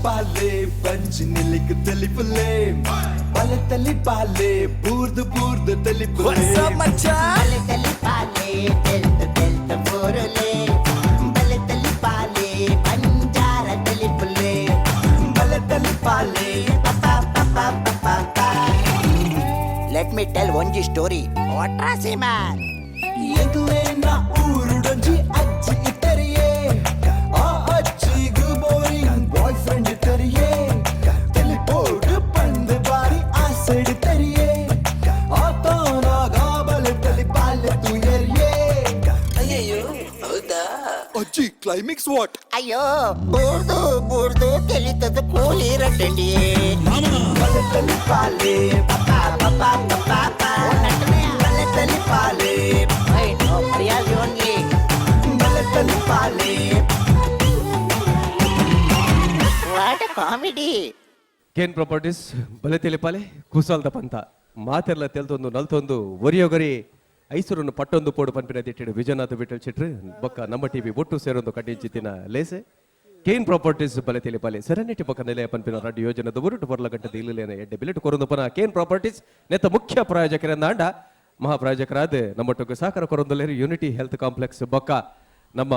ತಲಿಪಾಲೆ ಬಂಜಿ ನಿಲಿಕ್ ತಲಿಪುಲೆ ಬಲೆ ತಲಿಪಾಲೆ ಬೂರ್ದು ಬೂರ್ದು ತಲಿಪುಲೆ. ಬಲೆ ತಲಿಪಾಲೆ ತೆಲ್ತ ತೆಲ್ತ ಬೋರಲೆ ಬಲೆ ತಲಿಪಾಲೆ ಬಂಜಾರ ತಲಿಪುಲೆ ಬಲೆ ತಲಿಪಾಲೆ. Let me tell ಒಂಜಿ ಸ್ಟೋರಿ ವಾಟ್ರಾಸಿ ಮ್ಯಾನ್. ಎಂಕ್ಲೇನ ಊರುಡೊಂಜಿ ಅಜ್ಜಿ ಇತ್ತರಿಯೇ, ಆ ಅಜ್ಜಿಗ್ ಬೋರಿಂಗ್ ಬಾಯ್ ಫ್ರೆಂಡ್ ಇತ್ತರಿಯೇ. ತೆಲಿಪೋಡು ಪಂದ್ ಬಾರಿ ಆಸೆಡ್ ತೆರಿಯೇ, ಆತನಾಗ ಬಲೆ ತಲಿಪಾಲೆ ತುಯರಿಯೇ. ಅಜ್ಜಿ, ಕ್ಲೈಮ್ಯಾಕ್ಸ್ what? ಅಯ್ಯೋ, ಬೂರ್ದು ಬೂರ್ದು ತೆಲಿತದ ಕೂಲಿ ರಟ್ಟಂಡಿ. ಬಲೆ ತಲಿಪಾಲೆ ಬಲೆ ತಲಿಪಾಲೆ ಓನ್ಲಿ. ಬಲೆ ತಲಿಪಾಲೆ. What comedy. Kane properties ಬಲೆ ತೆಲಿಪಾಲೆ ಕುಸಾಲ್ದ ಪಂತ ಮಾತೆರ್ಲ ತೆಲ್ತೊಂದು ನಲ್ತೊಂದು ಒರಿಯೊಗರಿ ಐಸೂರನ್ನು ಪಟ್ಟೊಂದು ಪೋಡು ಪನ್ಪಿನ ದಿಟ್ಟಿಡು ವಿಜಯನಾಥ ವಿಠಲ್ ಶೆಟ್ರು ಬೊಕ್ಕ ನಮ್ಮ ಟಿವಿ ಒಟ್ಟು ಸೇರೊಂದು ಕಟ್ಟಿಂಚಿತ್ತಿನ ಲೇಸೆ ಕೇನ್ ಪ್ರಾಪರ್ಟೀಸ್ ಬಲೆ ತೆಲಿಪಾಲೆ ಸೆರೆನಿಟಿ ಬೊಕ್ಕ ನೆಲೆಯ ಪನ್ಪಿನ ರಡ್ಡು ಯೋಜನೆದ ಉರುಟು ಪೊರ್ಲ ಗಂಟದ ಇಲ್ಲಲೇನ ಎಡ್ಡೆ ಬಿಲೆಟ್ ಕೊರೊಂದು ಪನ ಕೇನ್ ಪ್ರಾಪರ್ಟೀಸ್ ನೆತ್ತ ಮುಖ್ಯ ಪ್ರಾಯೋಜಕರೆಂದಾಂಡ ಮಹಾಪ್ರಾಯೋಜಕರಾದ ನಮ್ಮೊಟ್ಟಿಗೆ ಸಹಕಾರ ಕೊರೊಂದುಲ್ಲೇರು ಯೂನಿಟಿ ಹೆಲ್ತ್ ಕಾಂಪ್ಲೆಕ್ಸ್ ಬೊಕ್ಕ ನಮ್ಮ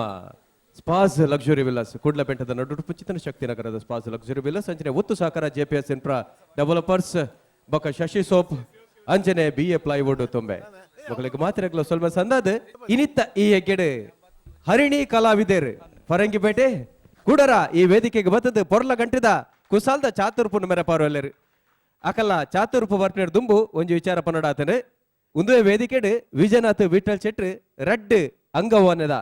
ಸ್ಪಾಸ್ ಲಕ್ಸುರಿ ವಿಲಾಸ್, ಕುಡ್ಲ ಬೆಟ್ಟದ ನಡುಟು ಪುಚಿತನ ಶಕ್ತಿ ನಗರದ ಸ್ಪಾಸ್ ಲಕ್ಸುರಿ ವಿಲಾಸ್, ಅಂಚನೆ ಒತ್ತು ಸಹಕಾರ ಜೆಪಿಎಸ್ ಇನ್ಫ್ರಾ ಡೆವಲಪರ್ಸ್ ಬೊಕ್ಕ ಶಶಿ ಸೋಪ್, ಅಂಚನೆ ಬಿ ಎ ಪ್ಲೈವುಡ್ ತುಂಬೆ ಮಕ್ಕಳಿಗೆ ಮಾತಿರಗ್ಲ ಸ್ವಲ್ಪ ಸಂದಾದ. ಇನಿತ್ತ ಈ ಎಗ್ಗೆಡೆ ಹರಿಣಿ ಕಲಾವಿದೆರ್ ಫರಂಗಿಪೇಟೆ ಕೂಡರ ಈ ವೇದಿಕೆಗೆ ಬತ್ತದ ಪೊರ್ಲ ಗಂಟಿದ ಕುಸಾಲ್ದ ಚಾತುರ್ಪುನ ಮೆರೆ ಪಾರುವಲ್ಲೇರು. ಅಕಲ್ಲ ಚಾತುರ್ಪು ಬರ್ಪಿನ ದುಂಬು ಒಂಜಿ ವಿಚಾರ ಪನ್ನಡಾತನೆ. ಉಂದುವೆ ವೇದಿಕೆಡ್ ವಿಜಯನಾಥ್ ವಿಠಲ್ ಶೆಟ್ರು ರಡ್ಡ್ ಅಂಗವನದ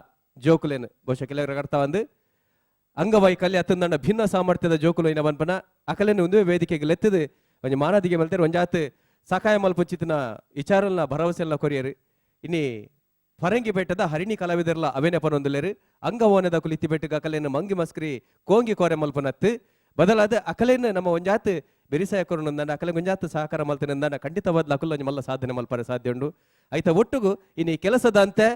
ಜೋಕುಲೇನು ಬಹುಶಃ ಕೆಲವರು ಅರ್ಥ ಒಂದು ಅಂಗವೈಕಲ್ಯ ಅತ್ತಂದಂಡ ಭಿನ್ನ ಸಾಮರ್ಥ್ಯದ ಜೋಕುಲು ಇನ ಬನ್ಪನ ಅಕಲೇನು ಉಂದುವೆ ವೇದಿಕೆಗೆ ಲೆತ್ತದು ಒಂಜಿ ಮಾನಾದಿಗೆ ಮಲ್ತೇರು, ಒಂಜಾತ್ ಸಕಾಯ ಮಲ್ಪುಚಿತ್ತಿನ ವಿಚಾರಲ್ನ ಭರವಸೆಲ್ಲ ಕೊರಿಯರು. ಇನಿ ಫರಂಗಿ ಬೆಟ್ಟದ ಹರಿಣಿ ಕಲಾವಿದರ್ಲ ಅವೇನೆ ಪನೊಂದುಲ್ಲೇರು. ಅಂಗವನದ ಕುಲಿತಿ ಬೆಟ್ಟಗ ಅಕಲೇನು ಮಂಗಿ ಮಸ್ಕ್ರಿ ಕೋಂಗಿ ಕೋರೆ ಮಲ್ಪನತ್ತು ಬದಲಾದ ಅಕಲೇನು ನಮ್ಮ ಒಂಜಾತ್ ಬೆರಿಸಾಯ ಕೊರೊಂದಂಡ ಅಕಲೆ ಒಂಜಾತ್ ಸಹಕಾರ ಮಲ್ತಿನಂದಾಂಡ ಖಂಡಿತವಾದ ಅಕುಲ ಒಂಜಿ ಮಲ್ಲ ಸಾಧನೆ ಮಲ್ಪರೆ ಸಾಧ್ಯ ಉಂಡು. ಐತ ಒಟ್ಟುಗು ಇನಿ ಕೆಲಸದಂತೆ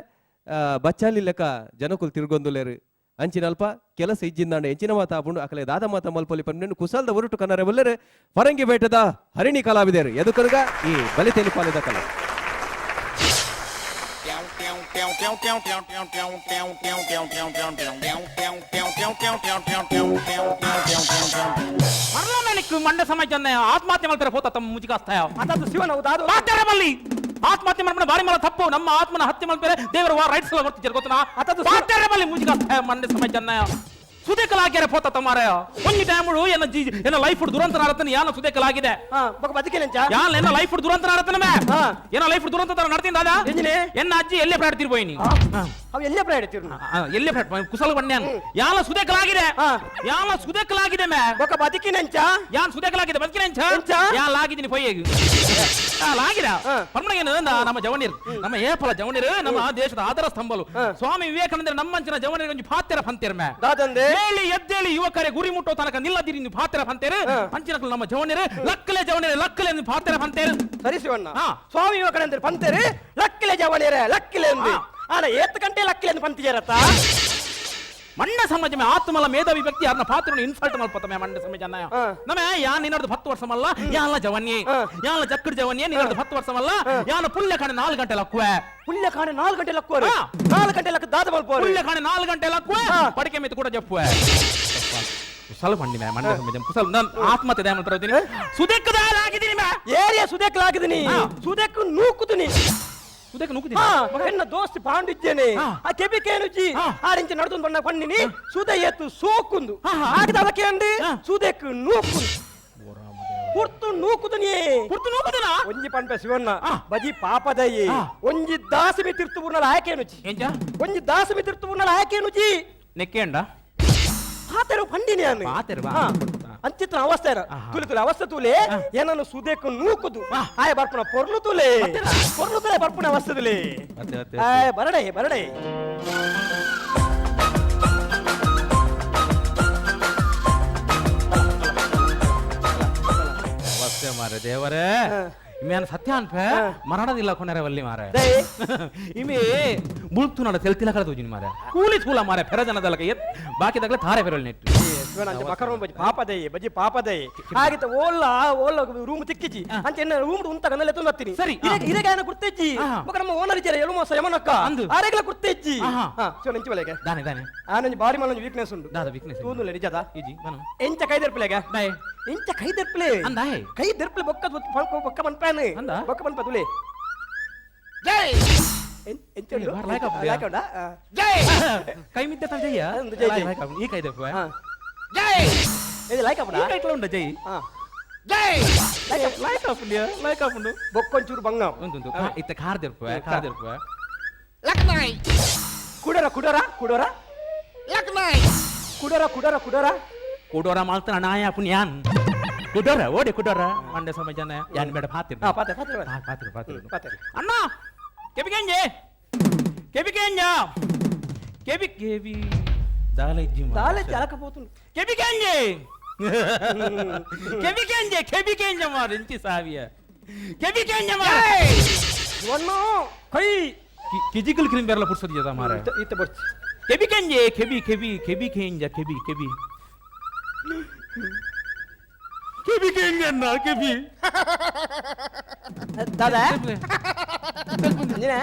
ಬಚ್ಚಾಲಿ ಲೆಕ್ಕ ಜನಕುಲು ತಿರುಗೊಂದುಲೇರು. ಅಂಚಿನಲ್ಪ ಕೆಲಸ ಇಜ್ಜಿಂದಾಂಡ ಎಂಚಿನ ಮಾತ ಆಪುಂಡು, ಅಕಲೆ ದಾದ ಮಾತ ಮಲ್ಪೊಲಿ ಪನ್ನೆಂಡು ಕುಸಲ್ದ ಒರಟು ಕನ್ನರ ಬಲ್ಲೆರು ಫರಂಗಿ ಬೇಟದ ಹರಿಣಿ ಕಲಾವಿದರು ಎದುಕರುಗ ಈ ಬಲಿ ತೆಲಿಪಾಲಿದ ಕಲಾ. ಮರಲಮೇನಿಕ್ ಮಂಡ ಸಮಾಜ ಆತ್ಮಹತ್ಯೆ ಮಾಡ್ತಾರೆ ಪೋತ ತಮ್ಮ ಮುಜಿಕಾಸ್ತಾಯ. ಅದಾದ ಶಿವನ ದಾದು. ಬಲ್ಲಿ ಆತ್ಮಹತ್ಯೆ ಮಾಡ್ಬಿಡ ಬಾರಿ ಮಲ ತಪ್ಪು. ನಮ್ಮ ಆತ್ಮನ ಹತ್ಯೆ ಮಾಡ್ತಾರೆ ದೇವರು ವಾ ರೈಟ್ಸ್ ಎಲ್ಲ ಗೊತ್ತಿದ್ದಾರೆ ಗೊತ್ತನಾ? ಅತದು ಪಾತ್ರೆ ಬಲ್ಲಿ ಮುಜಿಕಾಸ್ತಾಯ ಮಂಡ ಸಮಾಜ ಸುದೇಕಲಾಗ್ಯಾರ ಪೋತ ತಮಾರ. ಒಂಜಿ ಟೈಮುಡು ಎನ್ನ ಜಿ ಎನ್ನ ಲೈಫ್ ದುರಂತ ನಾರತನ ಯಾನ ಸುದೇಕಲಾಗಿದೆ. ಹಾ, ಬೊಕ ಬದುಕಿನಂಚ. ಯಾನ್ ಎನ್ನ ಲೈಫ್ ದುರಂತ ನಾರತನ ಮೇ. ಹಾ. ಎನ್ನ ಲೈಫ್ ದುರಂತ ತರ ನಡ್ತೀನಿ ದಾದಾ. ಎಂಜಿನೆ? ಎನ್ನ ಅಜ್ಜಿ ಎಲ್ಲೇ ಪ್ರಾಡ್ತಿರ್ ಪೋಯಿನಿ. ಅವ್ ಎಲ್ಲೇ ಪ್ರಾಯ ಇಡ್ತಿರು? ಎಲ್ಲೇ ಪ್ರಾಡ್ ಕುಸಲ ಬಣ್ಣ್ಯಾನ್ ಯಾನ ಸುದೇಕಲಾಗಿದೆ. ಹಾ. ಯಾನ ಸುದೇಕಲಾಗಿದೆ ಮೇ. ಬೊಕ ಬದುಕಿನಂಚ. ಯಾನ್ ಸುದೇಕಲಾಗಿದೆ ಬದುಕಿನ. ಎಂಚ? ಯಾನ್ ಲಾಗಿದ್ದೀನಿ ಪೊಯ್ಯೆಗ್ ಲಾಗಿದ. ಹಾ. ಪರ್ಮಣಗೇನು ನಮ್ಮ ಜವನೀರ್, ನಮ್ಮ ಏಪಲ ಜವನೀರ್ ನಮ್ಮ ದೇಶದ ಆಧಾರ ಸ್ತಂಭಲು. ಹಾ. ಸ್ವಾಮಿ ವಿವೇಕಾನಂದರ ನಮ್ಮಂಚಿನ ಜವನೀರ್ ಒಂಜಿ ಪಾತ್ಯರ ಪಂತೇರ್ ಮೇ. ದಾದಂದೆ. ಹೇಳಿ ಎದ್ದೇಳಿ ಯುವಕರೇ, ಗುರಿ ಮುಟ್ಟೋ ತನಕ ನಿಲ್ಲದಿರಿ ನೀವು ಪಾತ್ಯರ ಪಂತೇರು. ಹಾ. ಅಂಚಿನಕಲು ನಮ್ಮ ಜವನೀರ್ ಲಕ್ಕಲೆ ಜವನೀರ್ ಲಕ್ಕಲೆ ನೀವು ಪಾತ್ಯರ ಪಂತೇರು. ಸರಿ ಶಿವಣ್ಣ. ಹಾ. ಸ್ವಾಮಿ ವಿವೇಕಾನಂದರು ಪಂತೇರು ಲಕ್ಕಿಲೆ ಜವಳಿಯರೆ ಲಕ್ಕಿಲೆ ಅಂದು. ಹಾ. ಆನ ಏತ್ ಗಂಟೆ ಲಕ್ಕಿಲೆ ಅಂದು ಪಂತಿಯರತ್ತ. ಮಂಡ ಸಮಾಜ ಮೇ ಆತ್ಮಲ ಮೇಧಾವಿ ವ್ಯಕ್ತಿ ಯಾರನ್ನ ಪಾತ್ರನ ಇನ್ಸಲ್ಟ್ ಮಲ್ಪತ್ತ ಮೇ ಮಂಡ ಸಮಾಜ ಅನ್ನ. ಹಾ. ನಮೆ ಯಾನ್ ನಿನ್ನರ್ದು 10 ವರ್ಷ ಮಲ್ಲ ಯಾನ್ಲ ಜವನ್ಯೆ. ಹಾ. ಯಾನ್ಲ ಜಕ್ಕಡ್ ಜವನ್ಯೆ ನಿನ್ನರ್ದು 10 ವರ್ಷ ಮಲ್ಲ ಯಾನ ಪುಲ್ಯ ಕಣೆ 4 ಗಂಟೆ ಲಕ್ಕುವೆ. ಪುಲ್ಯ ಕಾಣೆ 4 ಗಂಟೆ ಲಕ್ಕುವರು? ಹಾ. 4 ಗಂಟೆ ಲಕ್ಕ ದಾದ ಮಲ್ಪೋರು? ಪುಲ್ಯ ಕಾಣೆ 4 ಗಂಟೆ ಲಕ್ಕುವೆ. ಹಾ. ಪಡಿಕೆ ಮಿತ್ತು ಕೂಡ ಜಪ್ಪುವೆ. ಕುಸಲ್ ಬಂಡಿ ಮೇ ಮಂಡ ಸಮಾಜ ಕುಸಲ್ ನಾನು ಆತ್ಮಹತ್ಯೆ ದಯ ಮಾಡ್ತಾ ಸುದೆಕ್ಕದ ಆಗಿದ್ದೀನಿ ಮೇ. ಏರಿಯಾ ಸುದೇಕ್ಲಾಗಿದ್ದೀನಿ. ಹಾ. ಸುದೇಕ್ ನೂಕುದುನಿ. ಸುದೆಕ್ ನುಗ್ಗುದಿನಿ. ಹಾ, ಎನ್ನ ದೋಸ್ತಿ ಪಾಂಡಿದ್ದೇನೆ. ಹಾ. ಆ ಕೆಬಿಕೇನುಜಿ. ಹಾ. ಆರಿಂಚ ನಡ್ದು ಬಣ್ಣ ಪಣ್ಣಿನಿ ಸುದೆ ಏತು ಸೋಕುಂದು. ಹಾ, ಹಾ. ಆಗದ ಅವಕ್ಕೆ ಅಂದು. ಹಾ. ಸುದೇಕ್ ನೂಕುಂದು ಪುರ್ತು ನೂಕುದುನಿ. ಪುರ್ತು ನೂಕುದಿನ. ಒಂಜಿ ಪನ್ಪೆ ಶಿವಣ್ಣ. ಹಾ. ಬಜಿ ಪಾಪದಯಿ. ಹಾ. ಒಂಜಿ ದಾಸಮಿ ತಿರ್ತು ಪೂರ್ಣಲ ಆಯಕೇನುಜಿ. ಎಂಚ? ಒಂಜಿ ದಾಸಮಿ ತಿರ್ತು ಪೂರ್ಣಲ ಆಯಕೇನುಜಿ. ನೆಕ್ಕೆಂಡ. ಪಾತೆರು ಪಂಡಿನಿ ಅನ್ನು. ಪಾತೆರು, ಹಾ. ಅಂಚಿತ್ರ ಅವಸ್ಥೆ ಏನ? ಆಹಾ. ತುಲೆ ತುಲೆ ಅವಸ್ಥೆ ತುಲೆ. ಏನನ್ನು ಸುದೇಕು ನೂಕುದು. ಹಾ. ಆಯ ಬರ್ಪುಣ ಪೊರ್ಲು ತುಲೆ. ಪೊರ್ಲು ತುಲೆ ಬರ್ಪುಣ ಅವಸ್ಥೆ ತುಲೆ. ಅತ್ತೆ, ಅತ್ತೆ, ಆಯ್ ಬರಡೆ ಬರಡೆ. ಅವಸ್ಥೆ ಮಾರೆ ದೇವರೇ. ಹಾ. ಇಮೇನ್ ಸತ್ಯ ಅನ್ಪೆ. ಹಾ. ಮರಣದಿಲ್ಲ ಕೊನೆರೆ ವಲ್ಲಿ ಮಾರೆ. ದೈ. ಇಮೆ ಬುಳ್ತು ನಡ ತೆಲ್ತಿಲ ಕಳೆದ ಹೋಜಿನಿ ಮಾರೆ ಕೂಲಿ ಥೂಲ ಮಾರೆ ಫೆರ ಜನದಲಕ ಎತ್ ಬಾಕಿ ತಗಲೆ ತಾರೆ ಫೆರಲ್ ನೆಟ್ಟು. ಅಂಚ ಬಕರಮ ಬಜಿ ಪಾಪದಯೆ ಬಜಿ ಪಾಪದಯೆ ಆಗಿತ್ತ ಓಲ್ಲ ಓಲ್ಲ ರೂಮ್ ತಿಕ್ಕಿಜಿ ಅಂಚ ಎನ್ನ ರೂಮ್ ಉಂತ ಕನ್ನಲೆ ತುಂದತ್ತೀನಿ. ಸರಿ. ಇರೆಗೆ ಆಯನ ಗುರ್ತೆಜ್ಜಿ. ಬೊಕ ನಮ್ಮ ಓನರ್ ಇಜ್ಜೆರೆ ಎಲು ಮೋಸ ಯಮನಕ್ಕ. ಅಂದು. ಆರೆಗ್ಲ ಗುರ್ತೆಜ್ಜಿ. ಆಹಾ. ಶಿವನ ಇಂಚ ಬಲೆಗೆ. ದಾನೆ ದಾನೆ. ಆನಂಜಿ ಬಾರಿ ಮಲ್ಲೊಂಜಿ ವೀಕ್ನೆಸ್ ಉಂಡು. ದಾದ ವೀಕ್ನೆಸ್? ತೂಂದುಲ್ಲೆ ನಿಜದ. ಇಜಿ ಬನ. ಎಂಚ ಕೈ ದೆರ್ಪಲೆಗ? ಬಾಯ್. ಎಂಚ ಕೈ ದೆರ್ಪಲೆ? ಅಂದಾಯ್. ಕೈ ದೆರ್ಪಲೆ ಬೊಕ್ಕ ಬೊಕ್ಕ ಮನ್ಪಾನೆ. ಅಂದ? ಬೊಕ್ಕ ಮನ್ಪ ತುಲೆ. ಜೈ. ಎಂಚ ಉಂಡು? ಏ, ಬಾರ್ ಲಾಯ್ಕ್ ಆಪುಂಡು. ಲಾಯ್ಕ್ ಉಂಡಾ? ಆ. ಜೈ. ಕೈ ಮಿದ್ದೆ ತಲ್ ಜಯ್ಯ. ಅಂದು ಜೈ ಜೈ. ಲಾಯ್ಕ್ ಆಪುಂಡು. ಈ ಕೈ ದೆರ್ಪುವೆ. ಹಾ. ಜೈ. ಇದು ಲಾಯ್ಕ್ ಆಪುಂಡಾ? ಈ ಕೈಟ್ಲ ಉಂಡ ಜೈ. ಹಾ. ಜೈ. ಲಾಯ್ಕ್ ಆಪುಂಡು, ಲಾಯ್ಕ್ ಆಪುಂಡು. ಬೊಕ್ಕೊಂಚೂರು ಬಂಗ. ಉಂದುಂದು ಇತ್ತೆ ಕಾರ್ ದೆರ್ಪುವೆ, ಕಾರ್ ದೆರ್ಪುವೆ. ಲಕ್ನಾಯ್. ಕುಡರ ಕುಡರ ಕುಡರ. ಲಕ್ನಾಯ್. ಕುಡರ ಕುಡರ ಕುಡರ. ಕುಡೋರ ಮಾಲ್ತನ ನಾಯ ಪುಣ್ಯಾನ್ ಕುಡೋರ ಓಡಿ ಕುಡೋರ ಮಂಡೆ ಸಮಯ ಜನ ಯಾನ್ ಬೇಡ ಪಾತಿರ್. ಹಾ, ಪಾತೆ ಪಾತೆ. ಪಾತಿರ್ ಪಾತಿರ್. ಪಾತೆ. ಅಣ್ಣ ಕೆಬಿಕೆಂಜೆ ಕೆಬಿಕೆಂಜ ಕೆಬಿ ಕೆಬಿ ದಾಲೆ ಇಜ್ಜಿ. ದಾಲೆ ಜಲಕ ಪೋತುಂಡು. ಕೆಬಿಕೆಂಜೆ ಕೆಬಿಕೆಂಜೆ ಕೆಬಿಕೆಂಜ ಮಾರ್ ಇಂಚಿ ಸಾವಿಯ ಕೆಬಿಕೆಂಜ ಮಾರ್. ಒಣ್ಣು ಕೈ. ಕಿಜಿಕಲ್ ಕ್ರೀಮ್ ಬೇರಲ ಪುರ್ಸದಿ ಜದ ಮಾರ. ಇತ್ತ ಬರ್ಚಿ. ಕೆಬಿಕೆಂಜೆ ಕೆಬಿ ಕೆಬಿ ಕೆಬಿ ಕೆಂಜ ಕೆಬಿ ಕೆಬಿ ಕೆಬಿ ಕೆಂಜ ಕೆಬಿ. ದಾದಾ ಅಂಜನೆ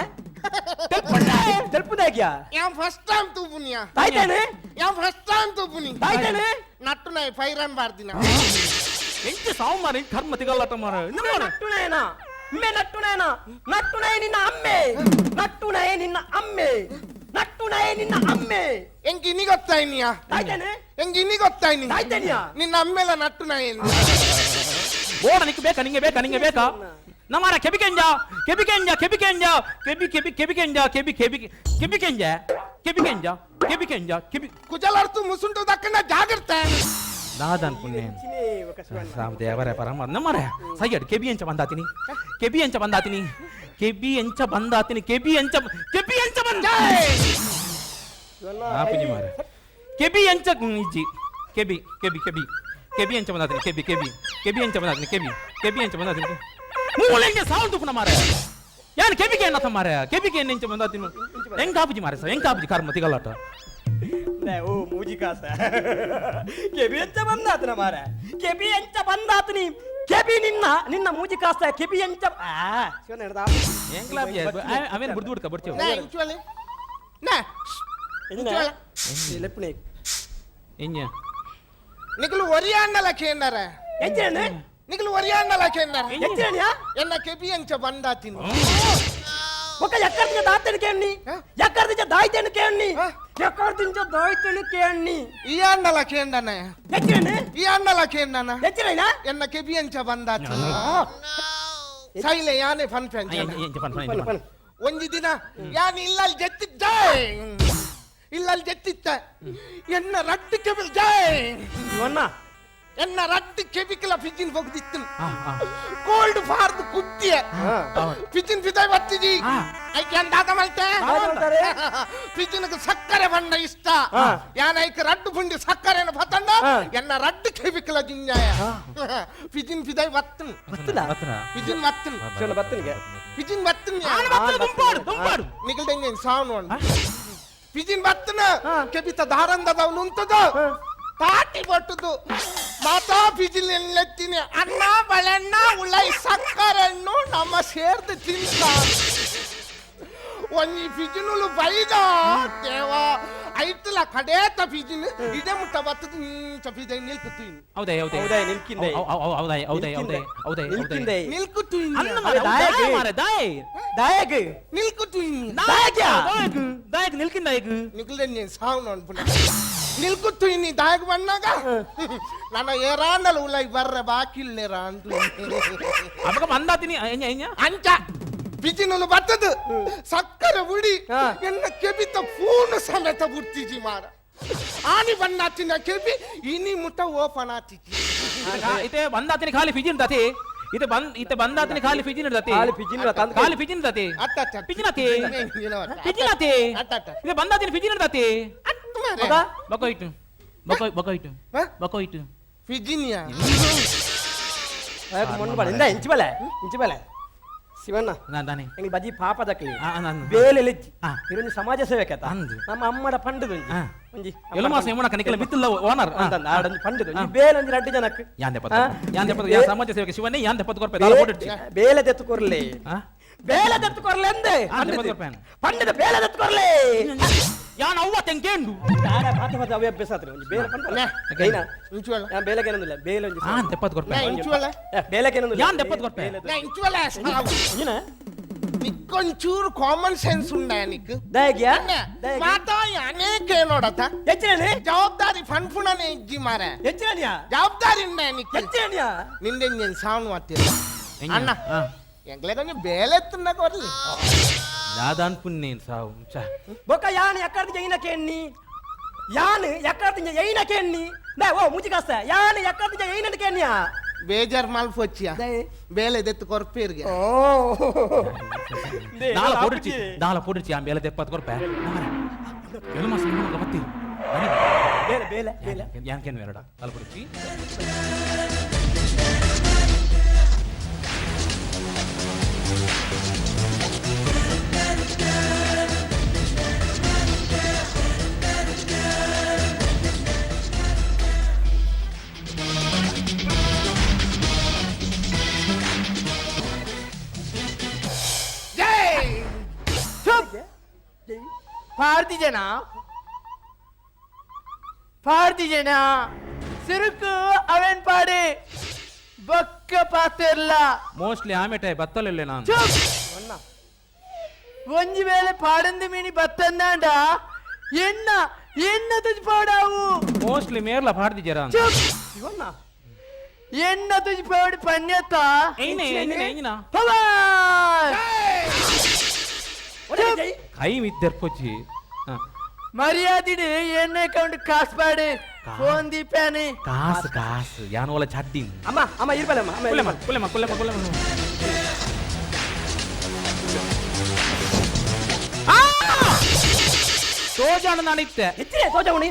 ತೆಲ್ಪುದಾಗ್ಯಾ? ಯಾನ್ ಫಸ್ಟ್ ಟೈಮ್ ತೂಪುನಿಯಾ. ತಾಯ್ತೇನೆ. ಯಾನ್ ಫಸ್ಟ್ ಟೈಮ್ ತೂಪುನಿ. ತಾಯ್ತೇನೆ. ನಟ್ಟು ನಾಯಿ ಫೈರನ್ ಬಾರ್ದಿನ. ಎಂಚ ಸಾವು ಮಾರ ಕರ್ಮ ತಿಗಲ್ಲಟ ಮಾರ. ನಟ್ಟುನೇನ ಅಮ್ಮೆ ನಟ್ಟುನೇನ ನಟ್ಟುನೈ ನಿನ್ನ ಅಮ್ಮೆ ನಟ್ಟುನೈ ನಿನ್ನ ಅಮ್ಮೆ ನಟ್ಟುನೈ ನಿನ್ನ ಅಮ್ಮೆ. ಎಂಕ್ ಇನಿ ಗೊತ್ತಾಯ್ನಿಯಾ? ತಾಯ್ತೇನೆ. ಎಂಕ್ ಇನಿ ಗೊತ್ತಾಯ್ನಿ? ತಾಯ್ತೇನಿಯಾ? ನಿನ್ನ ಅಮ್ಮೆಲ ನಟ್ಟು ನಾಯಿ. ಬೋಡ ನಿಕ್ ಬೇಕಾ? ನಿಂಗೆ ಬೇಕಾ? ನಿಂಗೆ ಬೇಕಾ? ನಮಾರ ಕೆಬಿಕೆಂಜ ಕೆಬಿಕೆಂಜ ಕೆಬಿಕೆಂಜ ಕೆಬಿ ಕೆಬಿ ಕೆಬಿಕೆಂಜ ಕೆಬಿ ಕೆಬಿ ಕೆಬಿಕೆಂಜ ಕೆಬಿಕೆಂಜ ಕೆಬಿಕೆಂಜ ಕೆಬಿ. ಕುಜಲರ್ತು ಮುಸುಂಟು ದಕ್ಕನ ಜಾಗ್ರತೆ. ದಾದನ್ ಪುಣ್ಯ ದೇವರೇ ಪರಮ ನಮ್ಮರ ಸೈಯಡ್ ಕೆಬಿ ಎಂಚ ಬಂದಾತಿನಿ ಕೆಬಿ ಎಂಚ ಬಂದಾತಿನಿ ಕೆಬಿ ಎಂಚ ಬಂದಾತಿನಿ ಕೆಬಿ ಎಂಚ ಕೆಬಿ ಎಂಚ ಬಂದ ಆಪಿನಿ ಮಾರ ಕೆಬಿ ಎಂಚ ಇಜ್ಜಿ ಕೆಬಿ ಕೆಬಿ ಕೆಬಿ ಕೆಬಿ ಎಂಚ ಬಂದಾತಿನಿ ಕೆಬಿ ಕೆಬಿ ಕೆಬಿ ಎಂಚ ಬಂದಾತಿನಿ ಕೆಬಿ ಕೆಬಿ ಎಂಚ ಬಂದಾತಿನಿ ಮೂಲೆಂಗೆ ಸೌಂಡ್ ತುಪ್ಪುನ ಮಾರ ಯಾನ್ ಕೆಬಿಗೆ ಎನ್ನ ಮಾರ ಕೆಬಿಗೆ ಎಂಚ ಬಂದಾತಿನಿ ಎಂಗ್ ಆಪುಜಿ ಮಾರ ಎಂಗ್ ಆಪುಜಿ ಕರ್ಮ ತಿಗಲಾಟ. ಓ ಮೂಜಿ ಕಾಸ ಕೆಬಿ ಎಂಚ ಬಂದಾತನ ಮಾರ ಕೆಬಿ ಎಂಚ ಬಂದಾತನಿ ಕೆಬಿ ನಿನ್ನ ನಿನ್ನ ಮೂಜಿ ಕಾಸ್ತ ಕೆಬಿ ಎಂಚ ಆ ಶಿವನ ಹಿಡ್ದ. ಎಂಗ್ಲಾ ಅವೇನು ಬುಡ್ದು ಬಿಡ್ಕ ಬರ್ತೀವಿ. ನಾ ಇಂಚುವಲೆ ನಾ ಇಂಚುವಲೆ. ಲೆಪ್ಪುನೆ. ಎಂಜ? ನಿಕಲು ಒರಿಯಾಂಡಲ ಕೇಂದರ. ಎಂಚೇನೆ? ನಿಕಲು ಒರಿಯಾಂಡಲ ಕೇಂದರ. ಎಂಚೇನಿಯಾ? ಎನ್ನ ಕೆಬಿ ಎಂಚ ಬಂದಾತಿನಿ. ఒక ఎక్కడి దాతని కేణ్ణి ఎక్కడి దాయితేని కేణ్ణి ఎక్కడి దాయితేని కేణ్ణి. ಈ ಅಂಡಲ ಕೇಂದನ. ಎಂಚೇನೆ? ಈ ಅಂಡಲ ಕೇಂದನ. ಎಂಚೇನಾ? ಎನ್ನ ಕೆಬಿ ಎಂಚ ಬಂದಾತಿ ಸೈಲೆ ಯಾನೆ ಫನ್ ಫ್ಯಾನ್. ಎಂಚ ಪನ್ ಪನ್? ಒಂಜಿ ದಿನ ಯಾನ್ ಇಲ್ಲಲ್ಲಿ ಜೆತ್ತಿದ್ದ ಇಲ್ಲಲ್ಲಿ ಜೆತ್ತಿತ್ತ ಎನ್ನ ರಡ್ಡು ಕೆಬಿ ಜೈ. ಇವನ್ನ ಎನ್ನ ರಡ್ಡು ಕೆಬಿಕಲ ಫಿಜಿನ್ ಹೋಗ್ದಿತ್ತು ಕೋಲ್ಡ್ ಫಾರ್ದ್ ಕುತ್ತಿಯ ಫಿಜಿನ್ ಫಿದಾಯ್ ಬತ್ತಿಜಿ ಐಕ್ ಯಾನ್ ದಾದ ಮಲ್ತೆ? ಫಿಜಿನ್ಗೆ ಸಕ್ಕರೆ ಬಣ್ಣ ಇಷ್ಟ ಯಾನ್ ಐಕ್ ರಡ್ಡು ಪುಂಡಿ ಸಕ್ಕರೆನ ಪತಂಡ ಎನ್ನ ರಡ್ಡು ಕೆಬಿಕಲ ಜಿಂಜಾಯ ಫಿಜಿನ್ ಫಿದಾಯ್ ಬತ್ತನ್. ಬತ್ತುನಾ? ಫಿಜಿನ್ ಬತ್ತನ್. ಶಿವನ ಬತ್ತನಿಗೆ. ಫಿಜಿನ್ ಬತ್ತನ್. ದುಂಪಾಡು ದುಂಪಾಡು. ನಿಗಲ್ದಂಗೆ ಸಾವನು ಫಿಜಿನ್ ಬತ್ತನ ಕೆಬಿತ ದಾರಂದದವನು ಉಂತದ ತಾಟಿ ಬಟ್ಟುದು ಮಾತಾ ಫಿಜಿನ್ ಎತ್ತೀನಿ ಅಣ್ಣ ಬಳೆಣ್ಣ ಉಳ್ಳೈ ಸಕ್ಕರೆಣ್ಣು ನಮ್ಮ ಸೇರ್ದು ತಿಂತ ಒಂಜಿ ಫಿಜಿನುಲು ಬೈದ ದೇವ ಐತಲ ಕಡೇತ ಫಿಜಿನ್ ಇದೇ ಮುಟ್ಟ ಬತ್ತದ ಇಂಚ ಫಿಜೈ ನಿಲ್ಕುತ್ತೀನಿ. ಹೌದೇ ಹೌದೇ. ಹೌದೇ, ನಿಲ್ಕಿಂದೆ. ಹೌದೇ ಹೌದೇ ಹೌದೇ ಹೌದೇ. ನಿಲ್ಕಿಂದೆ. ನಿಲ್ಕುತ್ತೀನಿ. ಅನ್ನ ಮಾರೆ ದಾಯ ಮಾರೆ ದಾಯ್. ದಾಯಗ್. ನಿಲ್ಕುತ್ತೀನಿ. ದಾಯಗ್ಯಾ? ದಾಯಗ್ ದಾಯಗ್ ನಿಲ್ಕಿಂದ ದಾಯಗ್. ನಿಲ್ಕುದೆ ಸಾವು ನೋಡ್ಬಿಡ ನಿಲ್ಕುತ್ತೀನಿ ದಾಯಗ್ ಬಣ್ಣಾಗ ನನ್ನ ಏರಾಂಡಲ ಉಲೈ ಬರ್ರೆ ಬಾಕಿ ಇಲ್ಲೇರಾಂಡು. ಅವಾಗ ಬಂದಾತಿನಿ ಎಂಜ ಎಂಜ? ಅಂಚ ಬಿಜಿನಲು ಬರ್ತದ ಸಕ್ಕರೆ ಬುಡಿ ಎನ್ನ ಕೆಬಿತ ಫೋನ್ ಸಮೇತ ಬುಡ್ತಿಜಿ ಮಾರ ಆನಿ ಬಣ್ಣಾತಿನ ಕೆಬಿ ಇನಿ ಮುಟ್ಟ ಓಪನ್ ಆತಿಜಿ. ಇತೆ ಬಂದಾತಿನಿ ಖಾಲಿ ಫಿಜಿನ್ ದಾತಿ ಇತೆ ಬಂದ್ ಇತೆ ಬಂದಾತಿನಿ ಖಾಲಿ ಫಿಜಿನ್ ದಾತಿ. ಖಾಲಿ ಫಿಜಿನ್ ದಾತಿ. ಖಾಲಿ ಫಿಜಿನ್ ದಾತಿ. ಅತ್ತ ಅತ್ತ. ಫಿಜಿನ್ ಆತಿ ಫಿಜಿನ್ ಆತಿ. ಅತ್ತ ಅತ್ತ. ಇತೆ ಬಂದಾತಿನಿ ಫಿಜಿನ್ ದಾತಿ. ಮಾರೆ. ಬಕೋಯಿತು ಬಕೋಯ್ ಬಕೋಯಿತು ಬಕೋಯಿತು. ಫಿಜಿನಿಯಾ. ಮೊಣ್ಣು ಬಳೆ ಇಂದ ಇಂಚು ಬಲೆ ಇಂಚು ಬಲೆ. Shivanna ದಾನೆ ಎಂಗ್ ಬಜಿ ಪಾಪ ದಕ್ಲಿ ಆ, ನಾನು- ಬೇಲೆ ಲಿಜ್ಜಿ ಆ. ಇರೊಂಜಿ ಸಮಾಜ ಸೇವಕ ಅಂದ್. ನಮ್ಮ ಅಮ್ಮಡ ಪಂಡದು ಒಂಜಿ ಆ. ಒಂಜಿ ಎಲು ಮಾಸ ಯಮುನ ಕನಿಕಲ ಮಿತ್ತಲ್ಲ ಓನರ್ ಆಡೊಂಜಿ ಪಂಡದು ಒಂಜಿ ಬೇಲೆ ಒಂಜಿ ರಡ್ಡು ಜನಕ್ ಯಾಂದೆ ಪತ್ತ ಆ? ಯಾಂದೆ ಪತ್ತ ಯಾ ಸಮಾಜ ಸೇವಕ ಶಿವನೇ ಯಾಂದೆ ಪತ್ತ ಕೊರ್ಪೆ ದಾಲ ಕೊಟ್ಟಿಡ್ಚಿ ಬೇಲೆ ದೆತ್ತು ಕೊರ್ಲೆ ಆ? ಬೇಲೆ ದೆತ್ತು ಕೊರ್ಲೆ ಅಂದೆ ಆ, ದೆತ್ತು ಕೊರ್ಪೆ. ಪಂಡದ ಬೇಲೆ ದೆತ್ತು ಕೊರ್ಲೆ ಯಾನ್ ಅವ್ವ ತೆಂಕೇಂಡು ದಾರ ಪಾತ ಪಾತ ಅವೇ ಅಭ್ಯಾಸ ಆತ್ರಿ ಒಂಜಿ ಬೇಲೆ ಪಂಡ ನೆ. ಕೈನ ಇಂಚುವಲ್ಲ ಯಾನ್ ಬೇಲೆಗೇನೊಂದಿಲ್ಲ ಬೇಲೆ ಒಂಜಿ ಆ ದೆಪ್ಪತ್ ಕೊರ್ಪೆ ನೆ ಇಂಚುವಲ್ಲ ಬೇಲೆಗೇನೊಂದಿಲ್ಲ ಯಾನ್ ದೆಪ್ಪತ್ ಕೊರ್ಪೆ ನೆ ಇಂಚುವಲ್ಲ ಒಂಜಿನ ನಿಕ್ಕೊಂಚೂರು ಕಾಮನ್ ಸೆನ್ಸ್ ಉಂಡ ನಿಕ್ ದಯಗ್ಯಾ ಮಾತಾ ಅನೇಕ ನೋಡತ ಎಚ್ಚರಣೆ ಜವಾಬ್ದಾರಿ ಫನ್ಫುಣನೆ ಇಜ್ಜಿ ಮಾರ ಎಚ್ಚರಣಿಯಾ ಜವಾಬ್ದಾರಿ ಉಂಡ ನಿಕ್ ಎಚ್ಚರಣಿಯಾ ನಿಂದೆ ಸಾವನು ಮಾತಿಲ್ಲ ಅಣ್ಣ ಎಂಗ್ಲೆ ಕೊಂಚ ಬೇಲೆ ತಿನ್ನಕ ಬರ್ಲಿ ದಾದಾನ್ ಪುಣ್ಯೇನ್ ಸಾವು ಚಾ ಬೊಕ್ಕ ಯಾನ್ ಎಕ್ಕಡ್ದು ಜೈನ ಕೇಣ್ಣಿ ಯಾನ್ ಎಕ್ಕಡ್ದು ಜೈನ ಕೇಣ್ಣಿ ಬೇ ಓ ಮುಜಿ ಕಾಸ್ತ ಯಾನ್ ಎಕ್ಕಡ್ದು ಜೈನ ಕೇಣ್ಣಿಯಾ ಬೇಜಾರ್ ಮಲ್ಪೊಚ್ಚಿಯ ಬೇಲೆ ದೆತ್ತು ಕೊರ್ಪೇರ್ಗೆ ಓ ದಾಲ ಪೊಡಿಚಿ ದಾಲ ಪೊಡಿಚಿ ಆ ಬೇಲೆ ದೆಪ್ಪತ್ ಕೊರ್ಪೆ ಎಲು ಮಾಸ ಯಮುನ ಬತ್ತಿ ಬೇಲೆ ಬೇಲೆ ಬೇಲೆ ಯಾನ್ ಕೇನು ಎರಡ ದಾಲ ಪೊಡಿಚಿ ಜೈ ಪಾರ್ದಿ ಜನ ಪಾರ್ದಿ ಜನ ಸಿರುಕು ಅವೇನ್ ಪಾಡಿ ಬೊಕ್ಕ ಪಾತೆರ್ಲ ಮೋಸ್ಟ್ಲಿ ಆಮೇಟೆ ಬತ್ತಲಿಲ್ಲ ನಾನು ಚುಪ್ ಒಂಜಿ ವೇಳೆ ಪಾಡಂದು ಮೀನಿ ಬತ್ತಂದಾಂಡ ಎನ್ನ ಎನ್ನ ತುಜ್ ಪಾಡಾವು ಮೋಸ್ಟ್ಲಿ ಮೇರ್ಲ ಪಾಡ್ದಿದ್ದೀರಾ ಚುಪ್ ಶಿವಣ್ಣ ಎನ್ನ ತುಜ್ ಪಾಡಿ ಪನ್ಯತ್ತ ಏಯ್ನೆ ಏಯ್ನೆ ಏಯ್ನ ಪವನ್ ಒಡೆ ಜೈ ಕೈ ಮಿದ್ದೆರ್ಪೊಚ್ಚಿ ಮರ್ಯಾದಿಡು ಎನ್ನ ಅಕೌಂಟ್ ಕಾಸು ಪಾಡು ಫೋನ್ ದೀಪಾನೆ ಕಾಸು ಕಾಸು ಯಾನೋಲ ಚಡ್ಡಿನ್ ಅಮ್ಮ ಅಮ್ಮ ಇರ್ಬಲ್ಲ ಅಮ್ಮ ಅಮ್ಮ ಕುಲೆಮ ಕುಲೆಮ ಕುಲೆಮ ಕುಲೆಮ ಸೋಜಾಣ ನಾನಿತ್ತೆ ಎಚ್ಚರೆ ಸೋಜವಣಿ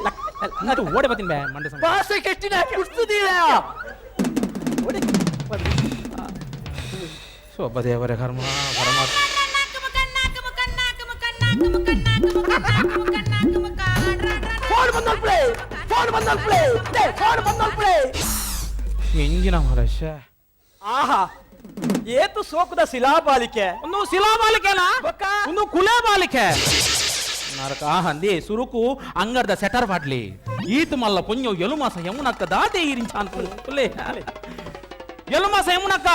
ಅದು ಓಡೆ ಬತ್ತೀನಿ ಬೇ ಮಂಡೆ ಸಮ ಭಾಷೆ ಕೆಟ್ಟಿನ ಕುಡ್ಸುದೀರ ಒಡೆ ಸೊಬ್ಬ ದೇವರೇ ಕರ್ಮ ಪರಮಾತ್ಮ ಫೋನ್ ಬಂದಲ್ ಪ್ಲೇ ಫೋನ್ ಬಂದಲ್ ಪ್ಲೇ ಲೇ ಫೋನ್ ಬಂದಲ್ ಪ್ಲೇ ಎಂಜಿನ ಮರಶ ಆಹಾ ಏತು ಸೋಕುದ ಶಿಲಾಬಾಲಿಕೆ ಒಂದು ಶಿಲಾ ಬಾಲಿಕೆನಾ ಬೊಕ್ಕ? ಒಂದು ಕುಲ ಬಾಲಿಕೆ ನರಕ ಹಂದಿ ಸುರುಕು ಅಂಗಡ್ದ ಸೆಟರ್ ಪಾಡ್ಲಿ ಈತ ಮಲ್ಲ ಪೊಂಜೋ ಎಲು ಮಾಸ ಯಮುನಕ್ಕ ದಾತೆ ಈರಿಂಚ ಅನ್ಪುಲೆ ಎಲು ಮಾಸ ಯಮುನಕ್ಕ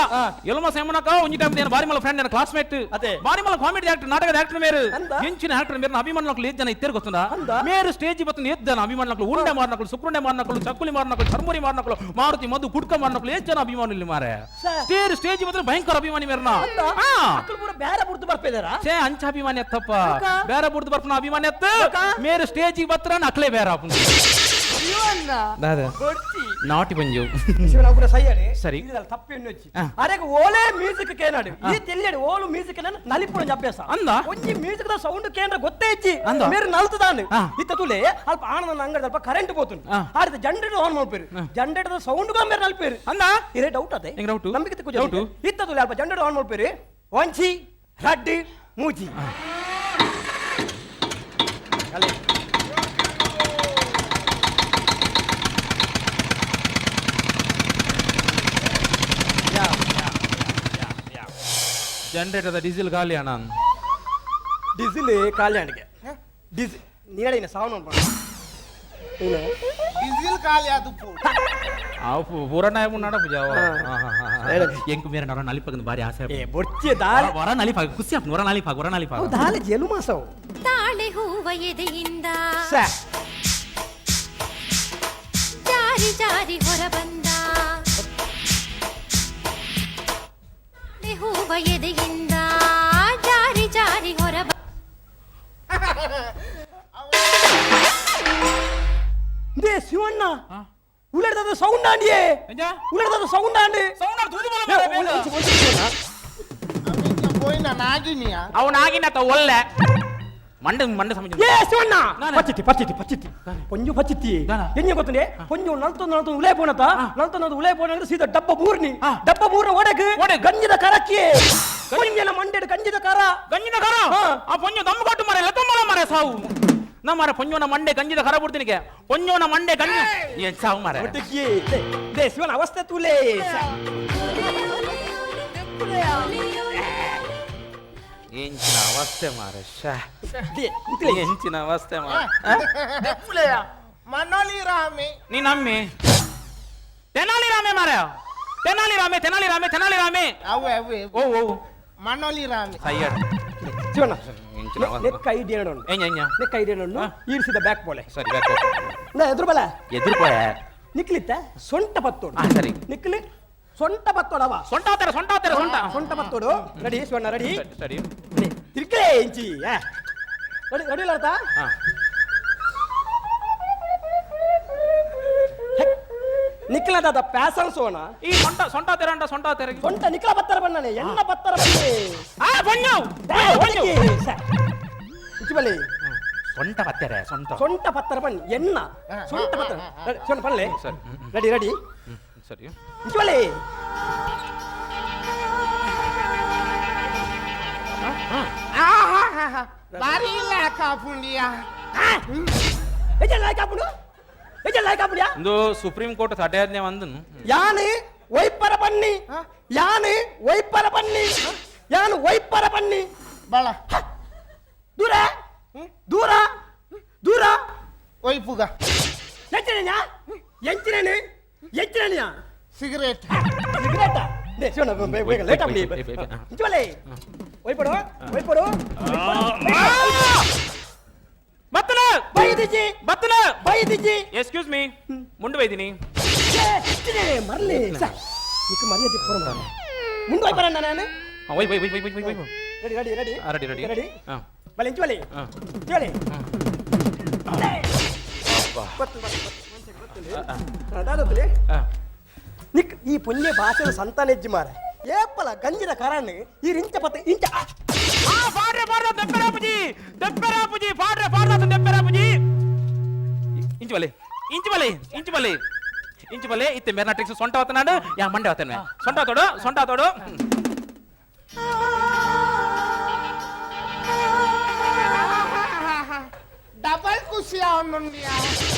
ಎಲು ಮಾಸ ಯಮುನಕ್ಕ ಒಂಜಿ ಟೈಮ್ నేను ಬಾರಿ ಮಲ್ಲ ಫ್ರೆಂಡ್ ನನ್ನ ಕ್ಲಾಸ್ಮೇಟ್ ಅದೇ. ಬಾರಿ ಮಲ್ಲ ಕಾಮಿಡಿ ಆಕ್ಟರ್ ನಾಟಕದ ಆಕ್ಟರ್ ಮೇರು ಅಂದ? ಎಂಚಿನ ಆಕ್ಟರ್ ಮೇರು ಅಭಿಮಾನುలకు ಏತ್ ಜನ ಇತ್ತೇರು ಗೊತ್ತುಂದ ಅಂದ? ಮೇರು ಸ್ಟೇಜ್ ಬತ್ತನ ಏತ್ ಜನ ಅಭಿಮಾನುలకు ಉಂಡೆ ಮಾರ್ನಕಲು ಸುಕ್ರುಂಡೆ ಮಾರ್ನಕಲು ಚಕ್ಕುಲಿ ಮಾರ್ನಕಲು ಚರ್ಮುರಿ ಮಾರ್ನಕಲು ಮಾರುತಿ ಮಧು ಗುಡ್ಕ ಮಾರ್ನಕಲು ಏತ್ ಜನ ಅಭಿಮಾನುలు ಮಾರೆ ಸರ್. ತೇರು ಸ್ಟೇಜ್ ಬತ್ತನ ಭಯಂಕರ ಅಭಿಮಾನಿ ಮೇರ್ನ ಅಂದ? ಆ. ಅಕ್ಕಲು ಪೂರ ಬೇರೆ ಬುಡ್ದು ಬರ್ಪಿದಾರ ಛೇ ಅಂಚ ಅಭಿಮಾನಿ ಅತ್ತಪ್ಪ ಬೊಕ್ಕ? ಬೇರೆ ಬುಡ್ದು ಬರ್ಪನ ಅಭಿಮಾನಿ ಅತ್ತ ಬೊಕ್ಕ? ಮೇರು ಸ್ಟೇಜ್ ಬತ್ರ ನಕ್ಲೆ ಬೇರೆ ಆಪುಂಡು ಇವನ್ನ ಬೊಡ್ಚಿ ನಾಟಿ ಪಂಜು ಶಿವನ ಕೂಡ ಸೈಯಡಿ ಸರಿ. ತಪ್ಪು ಎಣ್ಣೊಚ್ಚಿ ಆ. ಅರೆಗ್ ಓಲೇ ಮ್ಯೂಸಿಕ್ ಕೇನಾಡು ಈ ತೆಲ್ಲೆಡು ಓಲು ಮ್ಯೂಸಿಕ್ ನಲಿಪುಣ ಅಭ್ಯಾಸ ಅಂದ? ಒಂಜಿ ಮ್ಯೂಸಿಕ್ ದ ಸೌಂಡ್ ಕೇಂದ್ರ ಗೊತ್ತೇ ಇಜ್ಜಿ ಅಂದ? ಮೇರು ನಲ್ತದಾನು ಆ. ಇತ್ತ ತುಲೆ ಅಲ್ಪ ಆನಂದ ಅಂಗಡಿ ಅಲ್ಪ ಕರೆಂಟ್ ಪೋತುಂಡು ಆ. ಆರಿದ ಜನರೇಟರ್ ಆನ್ ಮಾಡ್ಪೇರು ಜನರೇಟರ್ ಸೌಂಡ್ ಗ ಮೇರು ನಲ್ಪೇರು ಅಂದ? ಇರೇ ಡೌಟ್ ಅದೇ ಎಂಗ್ doubt? ನಂಬಿಕೆ ತಿಕ್ಕು Doubt? ಇತ್ತ ತುಲೆ ಅಲ್ಪ ಜನರೇಟರ್ ಆನ್ ಮಾಡ್ಪೇರು ಒಂಚಿ ರಡ್ಡು ಮೂಜಿ ಅಲೆ. ಜನರೇಟರ್ ಡೀಸೆಲ್ ಖಾಲಿ ಅಣ್ಣ ಡೀಸೆಲ್ ಖಾಲಿ ಅಣಿಗೆ ಡೀಸೆಲ್ ನೀಡಿನ ಸಾವು ನೋಡ್ಬೋದು ಡೀಸೆಲ್ ಖಾಲಿ ಅದು ಪೂರಣ ఉన్నాడు ಎಂಕು ಮೇರೆ ನರ ನಲಿಪಗಂದು ಭಾರಿ ಆಸೆ ಏ ಬೊಡ್ಚಿ ದಾಲ್ ವರ ನಲಿಪಾಗ ಖುಷಿ ಆಪ್ ವರ ನಲಿಪಾಗ ವರ ನಲಿಪಾಗ ದಾಲ್ ಜೆಲು ಮಾಸವು ತಾಳೆ ಹೂವ ಎದೆಯಿಂದ ಸ ಜಾರಿ ಜಾರಿ ಹೊರಬಂದ ತಾಳೆ ಹೂವ ಎದೆಯಿಂದ ಜಾರಿ ಜಾರಿ ಹೊರಬ they Shivanna ಉಳ್ಳಾಡ್ದದ ಸೌಂಡ್ ಆಂಡಿಯೇ ಉಳ್ಳಾಡ್ದದ ಸೌಂಡ್ ಆಂಡಿ ಹೋಯ್ನ ನಾಗಿನಿಯ ಅವನಾಗಿನ ಒಳ್ಳೆ ಮಂಡೆ ಮಂಡೆ ಸಮಜ ಏ ಶಿವಣ್ಣ ಪಚ್ಚಿತಿ ಪಚ್ಚಿತಿ ಪಚ್ಚಿತಿ ಪೊಂಜು ಪಚ್ಚಿತಿ ಎಂಜ ಗೊತ್ತುಂಡೆ ಪೊಂಜು ನಲ್ತು ನಲ್ತು ಉಲೇ ಪೋಣತ ನಲ್ತು ನಲ್ತು ಉಲೇ ಪೋಣ ಸೀದಾ ಡಬ್ಬ ಬೂರ್ನಿ ಡಬ್ಬ ಬೂರ್ನ ಒಡಗು ಗಂಜಿದ ಕರಕ್ಕಿ ಪೊಂಜನ ಮಂಡೆಡು ಗಂಜಿದ ಕರ ಗಂಜಿದ ಕರ ಆ ಪೊಂಜು ದಮ್ಮು ಕೊಟ್ಟು ಮಾರೆ ಲತ್ತಮ್ಮಲ ಮಾರೆ ಸಾವು ನಾ ಮಾರೆ ಪೊಂಜೋನ ಮಂಡೆ ಗಂಜಿದ ಕರ ಬಿಡ್ತೀನಿ ಪೊಂಜೋನ ಮಂಡೆ ಗಂಜಿ ಏನ್ ಸಾವು ಮಾರೆ they ಶಿವನ ಅವಸ್ಥೆ ತೂಲೆ ಎಂಚಿನ ಅವಸ್ಥೆ ಮಾರೆ ಎಂಚಿನ ಅವಸ್ಥೆ ಮಾರೆ ಮನೋಲಿ ರಾಮೆ ನೀ ನಮ್ಮಿ ತೆನಾಲಿ ರಾಮೆ ಮಾರೆ ತೆನಾಲಿ ರಾಮೆ ತೆನಾಲಿ ರಾಮೆ ತೆನಾಲಿ ರಾಮೆ ಅವೆ ಅವೆ ಓ ಓ ಮನೋಲಿ ರಾಮೆ ಸಯ್ಯಡ್ ಶಿವಣ್ಣ ಎಂಚಿನ ಅವಸ್ಥೆ ನೆಕ್ ಐಡಿಯಾ ಉಂಟು ಎಂಜ ಎಂಜ ನೆಕ್ ಐಡಿಯಾ ಉಂಟು ಈರ್ಸಿದ ಬ್ಯಾಕ್ ಪೋಲೆ ಸರಿ ಬ್ಯಾಕ್ ನಾ ಎದುರು ಬಲ ಎದುರು ಪೋಯ ನಿಕ್ಲಿತ್ತ ಸೊಂಟ ಪತ್ತೋಡು ಸರಿ ನಿಕ್ಲಿ ಸೊಂಟ ಪತ್ತೋಡವ ಸೊಂಟ ಆತರ ಸೊಂಟ ಆತರ ಸೊಂಟ ಸೊಂಟ ಪತ್ತೋಡು ರೆಡಿ ಶಿವಣ್ಣ ರೆಡಿ ಸರಿ ತಿರ್ಕಲೇ ಇಂಚಿ ರೆಡಿ ರೆಡಿ ಇಲ್ಲ ನಿಕ್ಲದಾದ ಪ್ಯಾಸನ್ ಸೋಣ ಈ ಸೊಂಟ ಸೊಂಟ ತೆರಂಡ ಸೊಂಟ ತೆರ ಸೊಂಟ ನಿಕ್ಲ ಬತ್ತರ ಬಣ್ಣನೆ ಎಣ್ಣ ಬತ್ತರ ಬನ್ನಿ ಆ ಬಣ್ಣು ಇಂಚಿ ಸೊಂಟ ಬತ್ತರ ಸೊಂಟ ಸೊಂಟ ಪತ್ತರ ಬನ್ನಿ ಎಣ್ಣ ಸೊಂಟ ಪತ್ತರ ಸೊಂಟ ಪಲ್ಲೆ ಸರಿ ರೆಡಿ ರೆಡಿ ಸರಿ ಇಂಚಿ ಬಲ್ಲಿ ಬಾರಿ ಇಲ್ಲ ಕಾಪುಂಡಿಯಾ ಎಜೆ ಲಾಯ್ಕ್ ಆಪುಂಡು ಎಜೆ ಲಾಯ್ಕ್ ಆಪುಂಡಿಯಾ ಇಂದು ಸುಪ್ರೀಂ ಕೋರ್ಟ್ ತಡೆಯಾಜ್ಞೆ వందನು ಯಾನೆ ವೈಪರ ಬನ್ನಿ ಯಾನೆ ವೈಪರ ಬನ್ನಿ ಯಾನು ವೈಪರ ಬನ್ನಿ ಬಳ ದೂರ ದೂರ ದೂರ ಒಯ್ಪುಗ ಎಂಚಿನ ಎಂಚಿನ ಎಂಚಿನ ಸಿಗರೇಟ್ ಸಿಗರೇಟ್ they Shivanna ಬೇಗ ಲೇಟ್ ಆಗ್ಲಿ ಇಂಚುವಲೆ ವೈಪಡು ವೈಪಡು ಬತ್ತನ ಬೈದಿಜಿ ಬತ್ತನ ಬೈದಿಜಿ ಎಕ್ಸ್ಕ್ಯೂಸ್ ಮೀ ಮುಂಡು ಬೈದಿನಿ ಮರ್ಲಿ ನಿಕ್ಕ ಮರ್ಯಾದೆ ಪೂರ ಮುಂಡು ವೈಪರಣ್ಣ ನಾನು Y Y Y Y Y Y ready ready ready ready ready ready ಬಲೆ ಇಂಚುವಲೆ ಇಂಚುವಲೆ ದಾದೊತ್ತಲೆ ನಿಕ್ ಈ ಪುಣ್ಯ ಭಾಷೆದ ಸಂತಾನ ಹೆಜ್ಜೆ ಮಾರೆ ಏಪಲ ಗಂಜಿನ ಕರಣ್ಣು ಈ ರಿಂಚ ಪತ್ತ ಇಂಚ ಪಾಡ್ರೆ ಪಾಡ್ರೆ ದೆಪ್ಪರಾಪುಜಿ ದೆಪ್ಪರಾಪುಜಿ ಪಾಡ್ರೆ ಪಾಡ್ರೆ ದೆಪ್ಪರಾಪುಜಿ ಇಂಚು ಬಲೆ ಇಂಚು ಬಲೆ ಇಂಚು ಬಲೆ ಇಂಚು ಬಲೆ ಇತ್ತೆ ಮೇರ್ನ ಟ್ರಿಕ್ಸ್ ಸೊಂಟ ವತ್ತನಾಡು ಯಾ ಮಂಡೆ ವತ್ತನ ಸೊಂಟ ತೋಡು ಸೊಂಟ ತೋಡು ಡಬಲ್ ಖುಷಿ ಅವನುಂಡಿಯಾ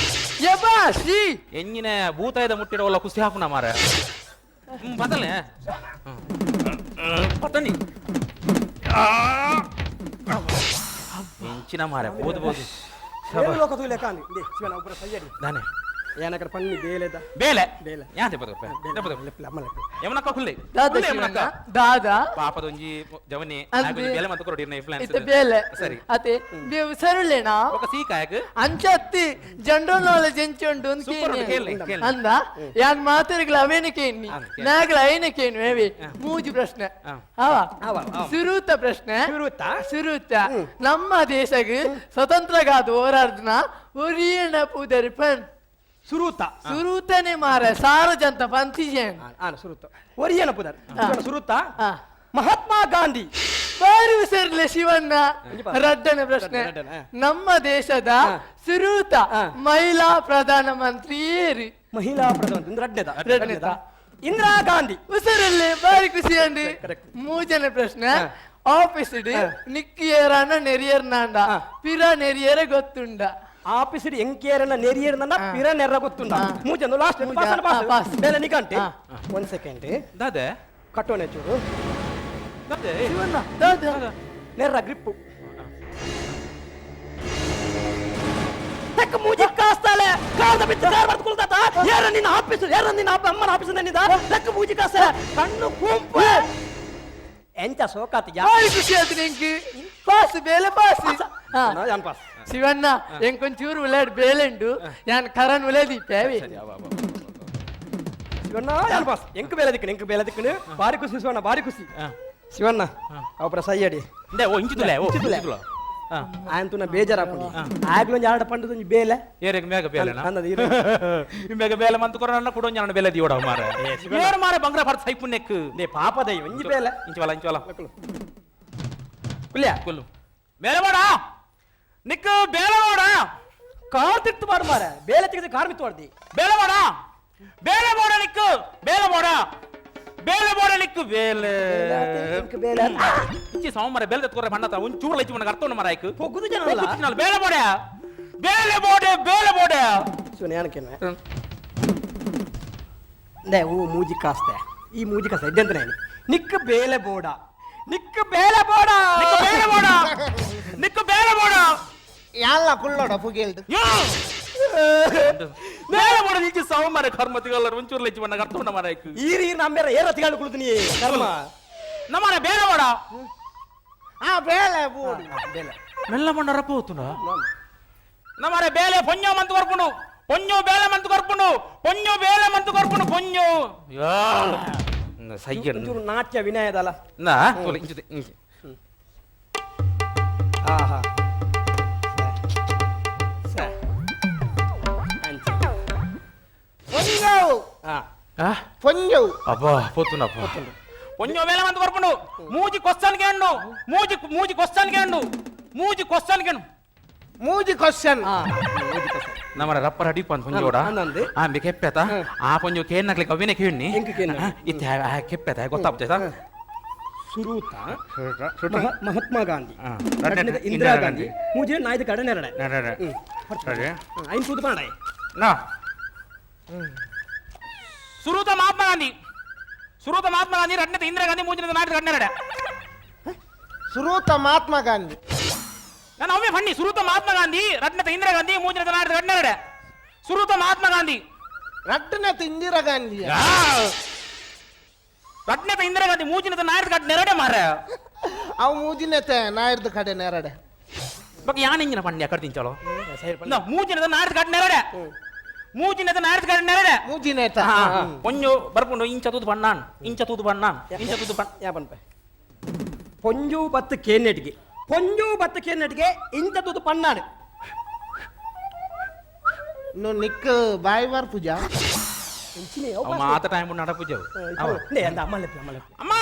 ಯಬ್ಬಾ ಶ್ರೀ ಎಂಜಿನ ಭೂತಾಯದ ಮುಟ್ಟಿಡವಲ್ಲ ಕುಸ್ತಿ ಹಾಕುನ ಮಾರ ಬದಲೆ ಪತನಿ ಎಂಚಿನ ಮಾರ ಬೋದು ಬೋದು ಲೋಕ ತೂಲೆ ಕಾನಿ they ಶಿವನ ಒಬ್ಬರ ಸಯ್ಯಡಿ ದಾನೆ ಏನಕರ ಪನ್ನಿ ಬೇಲೆದ ಬೇಲೆ ಬೇಲೆ ಯಾತೆ ಪದ ಬೇಲೆ ಯಮನಕ್ಕ ಹುಲ್ಲೆ ದಾದಾ ಶಿವಣ್ಣ ದಾದಾ ಪಾಪದೊಂಜಿ ಜವನಿ ಬೇಲೆ ಮತ್ತು ಕೊರಡಿ ಇತ್ತೆ ಬೇಲೆ ಸರಿ ಅತೆ ಬೇವು ಸರುಳೆನಾ ఒక ಸೀಕಾಯಕ್ ಅಂಚತ್ತಿ ಜನರಲ್ ನಾಲೆಜ್ ಎಂಚುಂಡು ಅಂದ ಯಾನ್ ಮಾತರಿಗಳ ಅವೇನ ಕೇನ್ನಿ ನಾಗಳ ಐನ ಕೇನು ಏವಿ ಮೂಜು ಪ್ರಶ್ನೆ ಅವ ಸುರೂತ ಪ್ರಶ್ನೆ ಸುರೂತ ನಮ್ಮ ದೇಶಗ್ ಸ್ವತಂತ್ರಗಾದ ಹೋರಾಡ್ದನ ಒರಿಯಣ ಪೂದರಿ ಪನ್ ಸುರೂತ ಸುರೂತನೆ ಮಾರ ಸಾರಜಂತ ಪಂಥಿಜನ್ ಸುರೂತ ಒರಿಯಣ ಪುದರ್ ಸುರೂತ ಮಹಾತ್ಮ ಗಾಂಧಿ ಬಾರಿ ಸರ್ಲೆ ಶಿವಣ್ಣ ರಡ್ಡನ ಪ್ರಶ್ನೆ ನಮ್ಮ ದೇಶದ ಸುರೂತ ಮಹಿಳಾ ಪ್ರಧಾನ ಮಂತ್ರಿ ಏರಿ ಮಹಿಳಾ ಪ್ರಧಾನ ರಡ್ಡನೇದ ಇಂದಿರಾ ಗಾಂಧಿ ಉಸರಲ್ಲಿ ಬಾರಿ ಖುಷಿ ಅಂಡಿ ಮೂಜನ ಪ್ರಶ್ನೆ ಆಫೀಸ್ ನಿಕ್ಕಿಯರನ್ನ ನೆರಿಯರ್ನಾಂಡ ಪಿರ ನೆರಿಯರ ಗೊತ್ತುಂಡ ಆಫೀಸ್ ಎಂಕೇರನ್ನ ನೆರಿಯರ್ನ ಪಿರ ನೆರ್ರ ಗೊತ್ತುಂಡ ಮೂಜನ ಲಾಸ್ಟ್ ಪಾಸ್ ಪಾಸ್ ಬೇಲೆ ನಿಕಂಟೆ 1 ಸೆಕೆಂಡ್ ದಾದೆ ಕಟ್ಟೋನೆ ಚೂರು ದಾದೆ ಶಿವಣ್ಣ ದಾದ ನೆರ್ರ ಗ್ರಿಪ್ಪು ತಕ್ಕ ಮೂಜಿ ಕಾಸ್ತಾಲೆ ಕಾಲ್ದ ಬಿತ್ತು ಕಾರ್ ಬರ್ದು ಯಾರ ನಿನ್ನ ಆಫೀಸ್ ಯಾರ ನಿನ್ನ ಅಮ್ಮನ ಆಫೀಸ್ ನಿಂದ ತಕ್ಕ ಮೂಜಿ ಕಾಸ್ತಾಲೆ ಕಣ್ಣು ಕುಂಪು ಎಂತ ಸೋಕಾತಿ ಬಾರಿ ಖುಷಿ ಆಯ್ತು ನಿಂಗೆ ಪಾಸ್ ಬೇಲೆ ಪಾಸ್ ಯಾನ್ ಪಾಸ್ ಶಿವಣ್ಣ ಎಂಕೊಂಚೂರು ಉಲೇಡ್ ಬೇಲೆಂಡು ಯಾನ್ ಕರನ್ ಉಲೇದಿಪ್ಪೇವಿ ಶಿವಣ್ಣ ಯಾನ್ ಪಾಸ್ ಎಂಕ್ ಬೇಲೆ ದಿಕ್ಕನು ಎಂಕ್ ಬೇಲೆ ದಿಕ್ಕನು ಬಾರಿ ಖುಷಿ ಶಿವಣ್ಣ ಬಾರಿ ಖುಷಿ ಶಿವಣ್ಣ ಅವರ ಸೈಯಡಿ ಓ ಇಂಚಿದುಲೆ ಓ ಇಂಚಿದುಲೆ ಆಯಂತುನ ಬೇಜಾರಾಪುಂಡಿ ಆಗ್ಲೊಂಜಿ ಆಡ ಪಂಡದೊಂಜಿ ಬೇಲೆ ಏರೆಗ್ ಮೇಗ ಬೇಲೆನಾ ಅಂದದ ಮೇಗ ಬೇಲೆ ಮಂತ್ ಕೊರನ ಕುಡೊಂಜಿ ಅಣ್ಣ ಬೇಲೆ ದಿಯೋಡ ಮಾರೆ ಏರ್ ಮಾರೆ ಬಂಗ್ರ ಫರ್ ಸೈಪು ನೆಕ್ ನೇ ಪಾಪದೈ ಒಂಜಿ ಬೇಲೆ ಇಂಚಿವಲ ಇಂಚಿವಲ ಕುಲ್ಯ ಕುಲ್ಲು ಮೇಲೆ ಬಾಡ ನಿಕ್ ಬೇಲವಾಡ ಕಾರ್ ತಿರ್ತು ಮಾಡು ಮಾರ ಬೇಲೆ ತೆಗೆದು ಕಾರ್ ಮಿತ್ತು ಮಾಡ್ದಿ. ಬೇಲವಾಡ ಬೇಲವಾಡ ನಿಕ್ ಬೇಲವಾಡ ಬೇಲವಾಡ ನಿಕ್ ಬೇಲೆ ಬೇಲೆ ಇಚ್ಚಿ ಸೋಮವಾರ ಬೇಲೆ ತೆತ್ಕೊರೆ ಬಣ್ಣತ ಒಂದ್ ಚೂರು ಲೈಚಿ ಮನಗ ಅರ್ಥ ಮರ ಆಯ್ಕು ಪೊಗ್ಗುದು ಜನ ಅಲ್ಲ. ಬೇಲವಾಡ ಬೇಲವಾಡ ಬೇಲವಾಡ ಸುನೆ ಅನಕೇನ ನೇ ಓ ಮೂಜಿ ಕಾಸ್ತೆ ಈ ಮೂಜಿ ಕಾಸ್ತೆ ಇದ್ದಂತ ನಿಕ್ ಬೇಲೆ ಬೋಡ ನಿಕ್ ಬೇಲೆ ಬೋಡ ನಿಕ್ ಬೇಲವಾಡ ನಿಕ್ ಬೇಲವಾಡ ಯಾಲ್ಲ ಕುಳ್ಳೋಡ ಪುಗೇಲ್ದು ಬೇಲವಾಡ ನಿಚ್ಚಿ ಸೋಮವಾರ ಕರ್ಮತಿಗಲ್ಲ ಒಂಚೂರು ಲೈಚಿ ಮನಗ ಅರ್ಥ ಮರ ಆಯ್ಕು ಈರ್ ಈರ್ ನಮ್ಮೇರ ಏರ ತಿಗಾಳು ಕುಳಿತು ನೀ ಕರ್ಮ ನಮ್ಮನೆ ಬೇಲವಾಡ ಆ ಬೇಲೆ ಬೋಡು ಬೇಲೆ ಮೆಲ್ಲ ಮಂಡರ ಪೋತುನ ನಮ್ಮನೆ ಬೇಲೆ ಪೊഞ്ഞೋ ಮಂತ್ ಕೊರ್ಪುಂಡು ಪೊഞ്ഞೋ ಬೇಲೆ ಮಂತ್ ಕೊರ್ಪುಂಡು ಪೊഞ്ഞೋ ಬೇಲೆ ಮಂತ್ ಕೊರ್ಪುಂಡು ಪೊഞ്ഞೋ ಸಯ್ಯ ಒಂಚೂರು ನಾಟ್ಯ ವಿನಯದಲ್ಲ ನಾ ತೋಲೆ ಇಂಚು ಇಂಚು ಆಹಾ ಸ ಅಂಚೆ ಪೊಂಜವು ಆ ಪೊಂಜವು ಅಬ್ಬಾ ಪೋತುನಪ್ಪ ಪೊഞ്ഞೋ ಬೇಲೆ ಮಂತ್ ಕೊರ್ಪುಂಡು ಮೂಜಿ ಕ್ವಶ್ಚನ್ ಕೇಂಡು ಮೂಜಿ ಮೂಜಿ ಕ್ವಶ್ಚನ್ ಕೇಂಡು ಮೂಜಿ ಕ್ವಶ್ಚನ್ ಕೇಂಡು ಮೂಜಿ ಕ್ವಶನ್ ಆ ಮೂಜಿ ಕ್ವಶ್ಚನ್ ನಮ್ಮರ ರಪ್ಪರ ಅಡಿ ಪನ್ ಪೊಂಜೋಡ ಅಂದಂದೆ. ಆ ಬಿ ಕೆಪ್ಪೆತ ಆ ಪೊಂಜೋ ಕೇನ್ನಕ್ಲೆ ಕವಿನೆ ಕೇಣ್ಣಿ ಎಂಕ್ ಕೇನ್ನ? ಇತ್ತೆ ಆ ಕೆಪ್ಪೆತ ಗೊತ್ತಾಪ್ತೈತ ಸುರೂತ ಮಹಾತ್ಮ ಗಾಂಧಿ ಆ, ಎರಡನೇದು ಇಂದಿರಾ ಗಾಂಧಿ ಮೂಜಿ ನಾಯ್ದು ಕಡೆ ನೆರಡೆ ನೆರಡೆ. ಸರಿ. ಐನ್ ತೂದು ಪಾಡೈ ನಾ ಸುರೂತ ಮಹಾತ್ಮ ಗಾಂಧಿ ಸುರೂತ ಮಹಾತ್ಮ ಗಾಂಧಿ ಎರಡನೇದು ಇಂದಿರಾ ಗಾಂಧಿ ಮೂಜನೇದು ನಾಯ್ದು ಕಡೆ ನೆರಡೆ ಸುರೂತ ಮಹಾತ್ಮ ಗಾಂಧಿ ನಾನು ಅವೇ ಬನ್ನಿ ಸುರೂತ ಮಹಾತ್ಮ ಗಾಂಧಿ ರಡ್ನತ ಇಂದಿರಾ ಗಾಂಧಿ ಮೂಜನೇದು ನಾಯ್ದು ಕಡೆ ನೆರಡೆ ಸುರೂತ ಮಹಾತ್ಮ ಗಾಂಧಿ ರಡ್ಡನೇತ ಇಂದಿರಾ ಗಾಂಧಿ ರಡ್ನತ ಇಂದಿರಾ ಗಾಂಧಿ ಮೂಜಿನದ ನಾಯ್ದು ಕಡೆ ನೆರಡೆ ಮಾರ ಅವು ಮೂಜಿನೇತ ನಾಯರ್ದ ಕಡೆ ನೆರಡೆ ಬಕ್ ಯಾನ್ ಇಂಜಿನ ಪಂಡ್ಯ ಕಡೆ ತಿಂಚಲೋ ಮೂಜಿನದ ನಾಯ್ದು ಕಡೆ ನೆರಡೆ ಮೂಜಿನದ ನಾಯ್ದು ಕಡೆ ನೆರಡೆ ಮೂಜಿನೇತ ಪೊಂಜು ಬರ್ಪುಂಡು ಇಂಚ ತೂದು ಬಣ್ಣಾನ್ ಇಂಚ ತೂದು ಬಣ್ಣಾನ್ ಇಂಚ ತೂದು ಬಣ್ಣ ಯಾ ಪನ್ಪೆ ಪೊಂಜು ಬತ್ತು ಕೇನೆಟ್ಗೆ ಪೊಂಜು ಬತ್ತು ಕೇನೆಟ್ಗೆ ಇಂಚ ತೂದು ಪಣ್ಣಾಡು ಇನ್ನು ನಿಕ್ ಬಾಯಿ ಬಾರ್ ಪೂಜಾ ಇಂಚಿನೆ ಮಾತ ಟೈಮ್ ನಡ ಪೂಜೆ ನೇ ಅಂದ ಅಮ್ಮ ಲೆಪ್ಪಿ ಅಮ್ಮ ಲೆಪ್ಪಿ ಅಮ್ಮ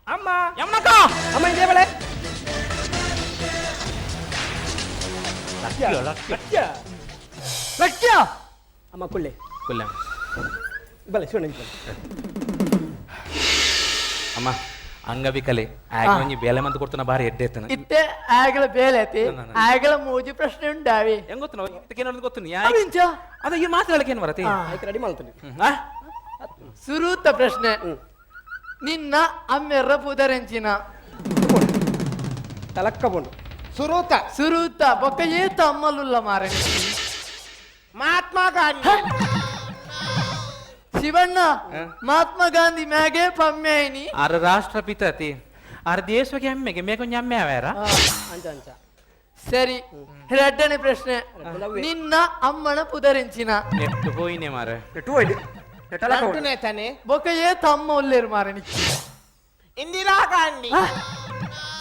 ಅಮ್ಮ ಯಮನಕ್ಕ ಅಮ್ಮ ಇದೇ ಬಳೆ ಲಕ್ಷ್ಯ ಲಕ್ಷ್ಯ ಲಕ್ಷ್ಯ ಅಮ್ಮ ಕುಳ್ಳೆ ಕುಲ್ಲ ಬಲೆ ಶಿವಣ್ಣ ಇಂಚ ಅಮ್ಮ ಅಂಗವಿಕಲೆ ಆಗ ಒಂಜಿ ಬೇಲೆ ಮಂತ್ ಕೊಡ್ತಾನ ಬಾರಿ ಎಡ್ಡೆ ಇತ್ತಾನ ಇತ್ತೆ ಆಗಲ ಬೇಲೆ ಐತಿ ಆಗಲ ಮೂಜಿ ಪ್ರಶ್ನೆ ಉಂಡಾವಿ ಹೆಂಗ್ ಗೊತ್ತು ನಾವು ಇದಕ್ಕೆ ಗೊತ್ತು ನೀ ಅವಿಂಚ ಅದ ಈ ಮಾತು ಹೇಳಕ್ಕೆ ಏನು ಬರತ್ತೆ ಆಯ್ತು ರೆಡಿ ಮಾಡ್ತೀನಿ ಸುರೂತ ಪ್ರಶ್ನೆ ನಿನ್ನ ಅಮ್ಮೆರ್ರ ಪುದರೆಂಚಿನ ತಲಕ್ಕ ಬೋಂಡು ಸುರೂತ ಸುರೂತ ಬೊಕ್ಕ ಏತ ಅಮ್ಮಲುಲ್ಲ ಮಾರೆ ಮಹಾತ್ಮ ಗಾಂಧಿ ಶಿವಣ್ಣ ಮಹಾತ್ಮ ಗಾಂಧಿ ಮ್ಯಾಗೆ ಪಮ್ಮೆಯ್ನಿ ಅರ ರಾಷ್ಟ್ರಪಿತ ಅತಿ ಅರ ದೇಶಕ್ಕೆ ಹೆಮ್ಮೆಗೆ ಮೇಕೊಂಜಿ ಹೆಮ್ಮೆ ಅವ್ಯಾರ ಅಂಚ ಅಂಚ ಸರಿ ಎರಡನೇ ಪ್ರಶ್ನೆ ನಿನ್ನ ಅಮ್ಮನ ಪುದರೆಂಚಿನ ನೆಟ್ಟು ಹೋಯಿನೆ ಮಾರ ಟೂ ಐದು ತಲಕ್ಕ ಬೋಂಡು. ರಡ್ಡನೇತನೆ ಬೊಕ್ಕ ಏತ ಅಮ್ಮ ಉಲ್ಲೇರು ಮಾರೆ ನಿಕ್ಕಿ ಇಂದಿರಾ ಗಾಂಧಿ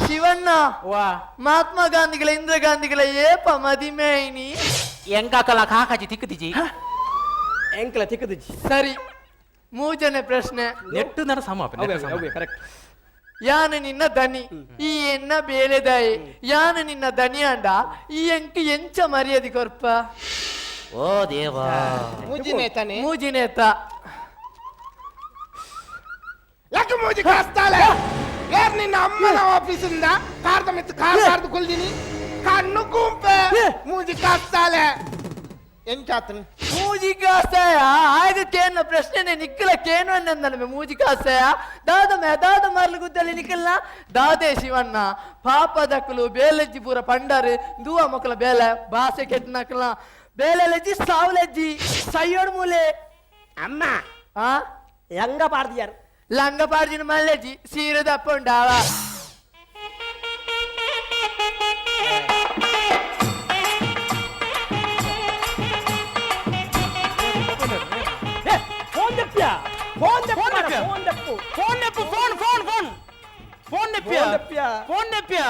ಶಿವಣ್ಣ ವಾ ಮಹಾತ್ಮ ಗಾಂಧಿಗಳ ಇಂದಿರಾ ಗಾಂಧಿಗಳ ಏಪ ಮದಿಮೆಯ್ನಿ ಎಂಕಾಕಲ ಕಾಕಾಜಿ ತಿಕ್ಕುದಿಜಿ ಎಂಕಲ ತಿಕ್ಕದಿಜ್ಜಿ ಸರಿ ಮೂಜನೇ ಪ್ರಶ್ನೆ ನೆಟ್ಟು ನಡ ಸಮ ಅವೇ ಅವೇ ಕರೆಕ್ಟ್ ಯಾನ ನಿನ್ನ ದನಿ ಈ ಎನ್ನ ಬೇಲೆದಾಯಿ ಯಾನ ನಿನ್ನ ದನಿಯಾಂಡ ಈ ಎಂಕ್ ಎಂಚ ಮರ್ಯಾದೆ ಕೊರ್ಪ ಓ ದೇವಾ ಮೂಜಿನೇತನೆ ಮೂಜಿನೇತ ಯಾಕೆ ಮೂಜಿ ಕಾಸ್ತಾಳೆ ಏರ್ ನಿನ್ನ ಅಮ್ಮನ ಆಫೀಸಿಂದ ಕಾರ್ದ ಮೆತ್ತು ಕಾರ್ ಕಾರ್ದು ಕೊಲ್ದಿನಿ ಕಣ್ಣು ಗುಂಪೆ ಮೂಜಿ ಕಾಸ್ತಾಳೆ ಎಂಚಾತನ ಮೂಜಿ ಕಾಸಾಯ ಆಗ ಕೇನ ಪ್ರಶ್ನೆನೆ ನಿಕ್ಕಲ ಕೇನು ಅನ್ನಂದನ ಮೂಜಿ ಕಾಸಾಯ ದಾದ ಮೇ ದಾದ ಮರ್ಲು ಗುದ್ದಲಿ ನಿಕ್ಕಲ್ಲ ದಾದೆ ಶಿವಣ್ಣ ಪಾಪದಕ್ಕಲು ಬೇಲೆಜ್ಜಿ ಪೂರ ಪಂಡಾರು ದೂವ ಮಕ್ಕಳ ಬೇಲೆ ಬಾಸೆ ಕೆಟ್ಟನಕ್ಕಲ ಬೇಲೆಲಜ್ಜಿ ಸಾವ್ಲಜ್ಜಿ ಸೈಯೋಡ್ ಮೂಲೆ ಅಮ್ಮ ಆ ಲಂಗ ಪಾಡ್ದಿಯಾರು ಲಂಗ ಪಾಡ್ಜಿನ ಮಲ್ಲೆಜ್ಜಿ ಸೀರೆ ದಪ್ಪ ಉಂಡಾವ ಫೋನ್ ದಪ್ಪಿಯ ಫೋನ್ ಫೋನ್ ದಪ್ಪಿಯ? ಫೋನ್ ದಪ್ಪು ಫೋನ್ ನೆಪ್ಪು ಫೋನ್ ಫೋನ್ ಫೋನ್ ಫೋನ್ ನೆಪ್ಪಿಯ ಫೋನ್ ನೆಪ್ಪಿಯ? ಫೋನ್ ನೆಪ್ಪಿಯ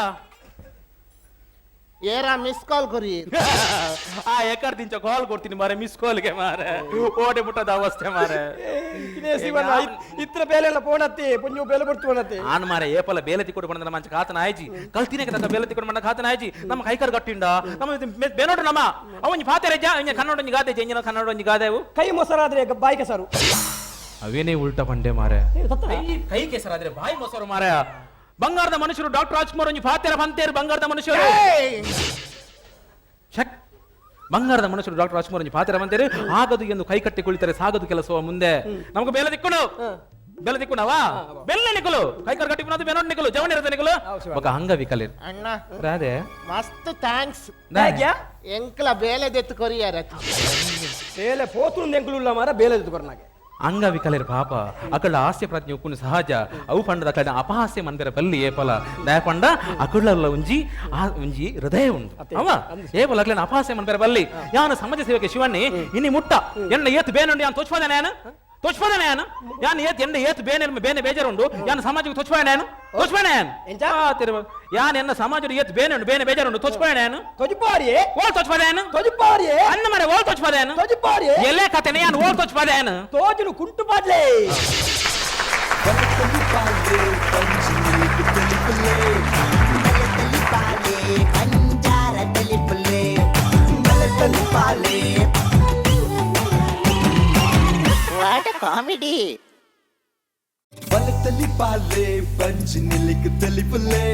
ಏರ ಮಿಸ್ ಕಾಲ್ ಕೊರಿ. ಆ ಎಕರ್ ದಿಂಚ ಕಾಲ್ ಕೊಡ್ತೀನಿ ಮಾರೆ, ಮಿಸ್ ಕಾಲ್ಗೆ ಮಾರೆ, ಓಡೆ ಪುಟ್ಟದ ಅವಸ್ಥೆ ಮಾರೆ. ಶಿವಣ್ಣ, ಇತ್ರ ಬೇಲೆ ಎಲ್ಲ ಪೋಣತ್ತಿ ಪೊಂಜು ಬೇಲೆ ಕೊಡ್ತು ಪೋಣತ್ತಿ. ಆನ್ ಮಾರೆ, ಏಪಲ ಬೇಲೆ ತಿಕ್ಕೊಡು ಬಂದ ನಮ್ಮ ಕಾತನ ಆಯ್ಜಿ ಕಲ್ತಿನೇ ತಕ್ಕ ಬೇಲೆ ತಿಕ್ಕೊಡು ಬಂದ ಕಾತನ ಆಯ್ಜಿ. ನಮ್ಮ ಕೈಕರ್ ಗಟ್ಟಿಂಡ ನಮ್ಮ ಬೇನೋಡು ನಮ್ಮ ಅವನ್ ಪಾತೆ ರಜಾ ಇಂಜ ಕನ್ನಡ ಒಂಜಿ ಗಾದೆ, ಇಂಜನ ಕನ್ನಡ ಒಂಜಿ ಗಾದೆವು. ಕೈ ಮೊಸರಾದ್ರೆ ಬಾಯಿ ಕೆಸರು. ಅವೇನೇ ಉಲ್ಟಾ ಪಂಡೆ ಮಾರೆ. ಏ, ಸತ್ತ? ಕೈ ಕೈ ಕೆಸರಾದ್ರೆ ಬಾಯಿ ಮೊಸರು ಮಾರೆ. ಬಂಗಾರದ ಮನುಷ್ಯರು ಡಾಕ್ಟರ್ ರಾಜ್ಕುಮಾರ್ ಒಂಜಿ ಫಾತೆರ ಪಂತೇರು ಬಂಗಾರದ ಮನುಷ್ಯರು. ಶಕ್ ಬಂಗಾರದ ಮನುಷ್ಯರು ಡಾಕ್ಟರ್ ರಾಜ್ಕುಮಾರ್ ಒಂಜಿ ಪಾತೆರ ಪಂತೇರು, ಆಗದು ಎಂದು ಕೈ ಕಟ್ಟಿ ಕುಳಿತರೆ ಸಾಗದು ಕೆಲಸವ ಮುಂದೆ. ನಮಗೆ ಬೇಲೆ ದಿಕ್ಕುನು ಬೆಲೆ ದಿಕ್ಕುನವಾ ಬೆಲ್ಲ ನಿಕಲು ಕೈ ಕರ್ ಕಟ್ಟಿ ಪುನಃ ಬೆನೋಡ್ ನಿಕಲು ಜವನಿರದ ನಿಕಲು ಬೊಕ ಅಂಗವಿಕಲೆ ಅಣ್ಣ, ರಾಧೆ. ಮಸ್ತ್ thanks. ಬ್ಯಾಗ್ಯಾ? ಎಂಕ್ಲ ಬೇಲೆ ದೆತ್ತು ಕೊರಿಯಾರ. ಬೇಲೆ ಪೋತು ಎಂಕುಲು ಮಾರ ಬೇಲೆ ಕೊರ್ನಾಗೆ. ಅಂಗವಿಕಲರು ಪಾಪ ಅಕಳ ಹಾಸ್ಯ ಪ್ರಜ್ಞೆ ಉಪ್ಪುನು ಸಹಜ. ಅವು ಪಂಡದ ಅಕಳ ಅಪಹಾಸ್ಯ ಮಂದಿರ ಬಲ್ಲಿ ಏಪಲ ದಾಯ ಪಂಡ ಅಕುಳಲ್ಲ ಒಂಜಿ ಆ ಒಂಜಿ ಹೃದಯ ಉಂಡು ಅವ ಏಪಲ ಅಕಲನ ಅಪಹಾಸ್ಯ ಮನ್ಪೆರ ಬಲ್ಲಿ. ಯಾನು ಸಮಾಜ ಸೇವಕೆ ಶಿವಣ್ಣಿ ಇನ್ನಿ ಮುಟ್ಟ ಎನ್ನ ಏತ್ ಬೇನುಂಡು ಯಾನ್ ತೋಚ್ಪದ ನಾನು ತೋಚ್ಪದ ನಾನು ಯಾನ್ ಏತ್ ಎನ್ನ ಏತ್ ಬೇನೆ ಬೇನೆ ಬೇಜಾರುಂಡು ಯಾನ್ ಸಮಾಜಕ್ಕೆ ತೋಚ್ಪದ ನಾನು ತೋಚ್ಪದ ನಾನು. ಎಂಚ? ಯಾನ್ ಎನ್ನ ಸಮಾಜದ ಏತ್ ಬೇನೆ ಉಂಡು ಬೇನೆ ಬೇಜಾರುಂಡು ತೋಚ್ಪದ ನಾನು. ತೊಜಿಪಾರಿಯೇ. ಓಲ್ ತೋಚ್ಪದ ನಾನು. ತೊಜಿಪಾರಿಯೇ. ಅನ್ನ ಮರೆ ಓಲ್ ತೋಚ್ಪದ ನಾನು. ತೊಜಿಪಾರಿಯೇ. ಎಲ್ಲೇ ಕತೆನೆ ಯಾನ್ ಓಲ್ ತೋಚ್ಪದ ನಾನು. ತೋಜುನು ಕುಂಟು ಪಾಡ್ಲೆ. ಬಲೆ ಬಂಜಾರ ತೆಲಿಪುಲೆ ಬಲೆ ತಲಿಪಾಲೆ. What comedy. ಬಲೆ ತಲಿಪಾಲೆ ಪಂಚ್ ನಿಲಿಕ್ ತಲಿಪುಲೆ.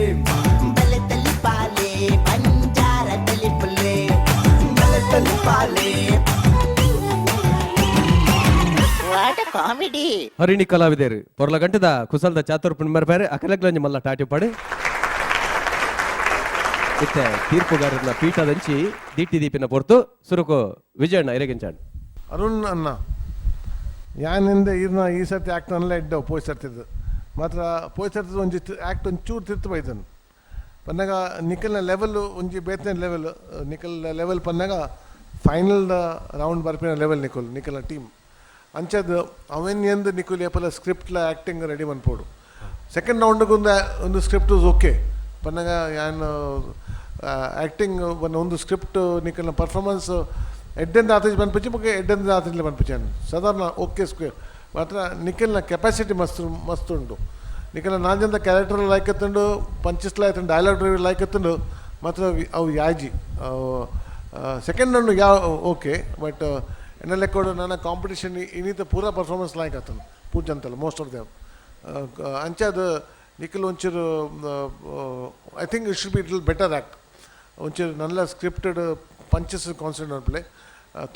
ಬಲೆ ತಲಿಪಾಲೆ ಬಂಜಾರ ತೆಲಿಪುಲೆ ಬಲೆ ತಲಿಪಾಲೆ. What comedy. Harini ಕಲಾವಿದರು ಪೊರ್ಲ ಗಂಟದ ಕುಸಲ್ದ ಚಾತುರ್ಪುಣ್ ಮರ್ಪಾರೆ ಅಕಲಗ್ಲಂಜಿ ಮಲ್ಲ ಟಾಟಿ ಪಾಡು. ಇತ್ತೆ ತೀರ್ಪುಗಾರನ ಪೀಠದಂಚಿ ದಿಟ್ಟಿ ದೀಪಿನ ಪೊರ್ತು ಸುರುಕು ವಿಜಯಣ್ಣ ಇರಗಿಂಚಾಣ್. ಅರುಣ್ ಅಣ್ಣ, ಯಾನಿಂದ ಇದನ್ನ ಈ ಸರ್ತಿ ಆ್ಯಕ್ಟ್ ಅನ್ಲ ಎಡ್ಡ ಪೋಯ್ ಸರ್ತಿದ್ದು ಮಾತ್ರ ಪೋಯ್ ಸರ್ತಿದ್ದು ಒಂಜಿ ಆ್ಯಕ್ಟ್ ಒಂಚೂರು ತಿರ್ತು ಬೈದನು ಪನ್ನಗ ನಿಖಲ್ನ ಲೆವೆಲ್ ಒಂಜಿ ಬೇತನೆ ಲೆವೆಲ್ ನಿಖಲ್ ಲೆವೆಲ್ ಪನ್ನಗ ಫೈನಲ್ ರೌಂಡ್ ಬರ್ಪಿನ ಲೆವೆಲ್ ನಿಖಲ್ ನಿಖಲ್ನ ಟೀಮ್ ಅಂಚದ್ ಅವೆನ್ ಎಂದು ನಿಖಲ್ ಏಪಲ ಸ್ಕ್ರಿಪ್ಟ್ಲ ಆ್ಯಕ್ಟಿಂಗ್ ರೆಡಿ ಮನ್ಪೋಡು. ಸೆಕೆಂಡ್ ರೌಂಡ್ಗೆ ಒಂದು ಒಂದು ಸ್ಕ್ರಿಪ್ಟ್ is okay ಪನ್ನಗ ಯಾನ್ ಆ್ಯಕ್ಟಿಂಗ್ ಒಂದು ಸ್ಕ್ರಿಪ್ಟ್ ನಿಖಲ್ನ ಪರ್ಫಾರ್ಮೆನ್ಸ್ ಎಡ್ಡೆಂದ ಆತೇಜ್ ಪನ್ಪಿಚಿ ಬೊಕ ಎಡ್ಡೆಂದ ಆತೇಜ್ಲ ಪನ್ಪಿಚಿ ಸಾಧಾರಣ ಓಕೆ ಸ್ಕ್ವೇರ್ ಮಾತ್ರ. ನಿಖಲ್ನ ಕೆಪಾಸಿಟಿ ಮಸ್ತ್ ಮಸ್ತ್ ಉಂಟು. ನಿಖಲ್ನ ನಾಲ್ಜನದ ಕ್ಯಾರೆಕ್ಟರ್ ಲೈಕ್ ಎತ್ತುಂಡು, ಪಂಚಸ್ ಲೈಕ್, ಡೈಲಾಗ್ ಲೈಕ್ ಎತ್ತುಂಡು ಮಾತ್ರ. ಅವು ಯಾಜಿ ಸೆಕೆಂಡ್ ರೌಂಡ್ ಯಾವ ಓಕೆ, ಬಟ್ ಎನ್ನ ಲೆಕ್ಕೋಡು ನನ್ನ ಕಾಂಪಿಟೇಷನ್ ಇನ್ನಿತ ಪೂರಾ ಪರ್ಫಾರ್ಮೆನ್ಸ್ ಲೈಕ್ ಆತನು ಪೂಜಂತಲ್ಲ ಮೋಸ್ಟ್ ಆಫ್ ದೆಮ್. ಅಂಚಾದ ನಿಖಲ್ ಒಂಚೂರು I think it should be little better act ಒಂಚೂರು ನಲ್ಲ ಸ್ಕ್ರಿಪ್ಟೆಡ್ ಪಂಚಸ್ ಕಾನ್ಸಂಟ್ರೇಟ್ ಮನ್ಪುಲೆ.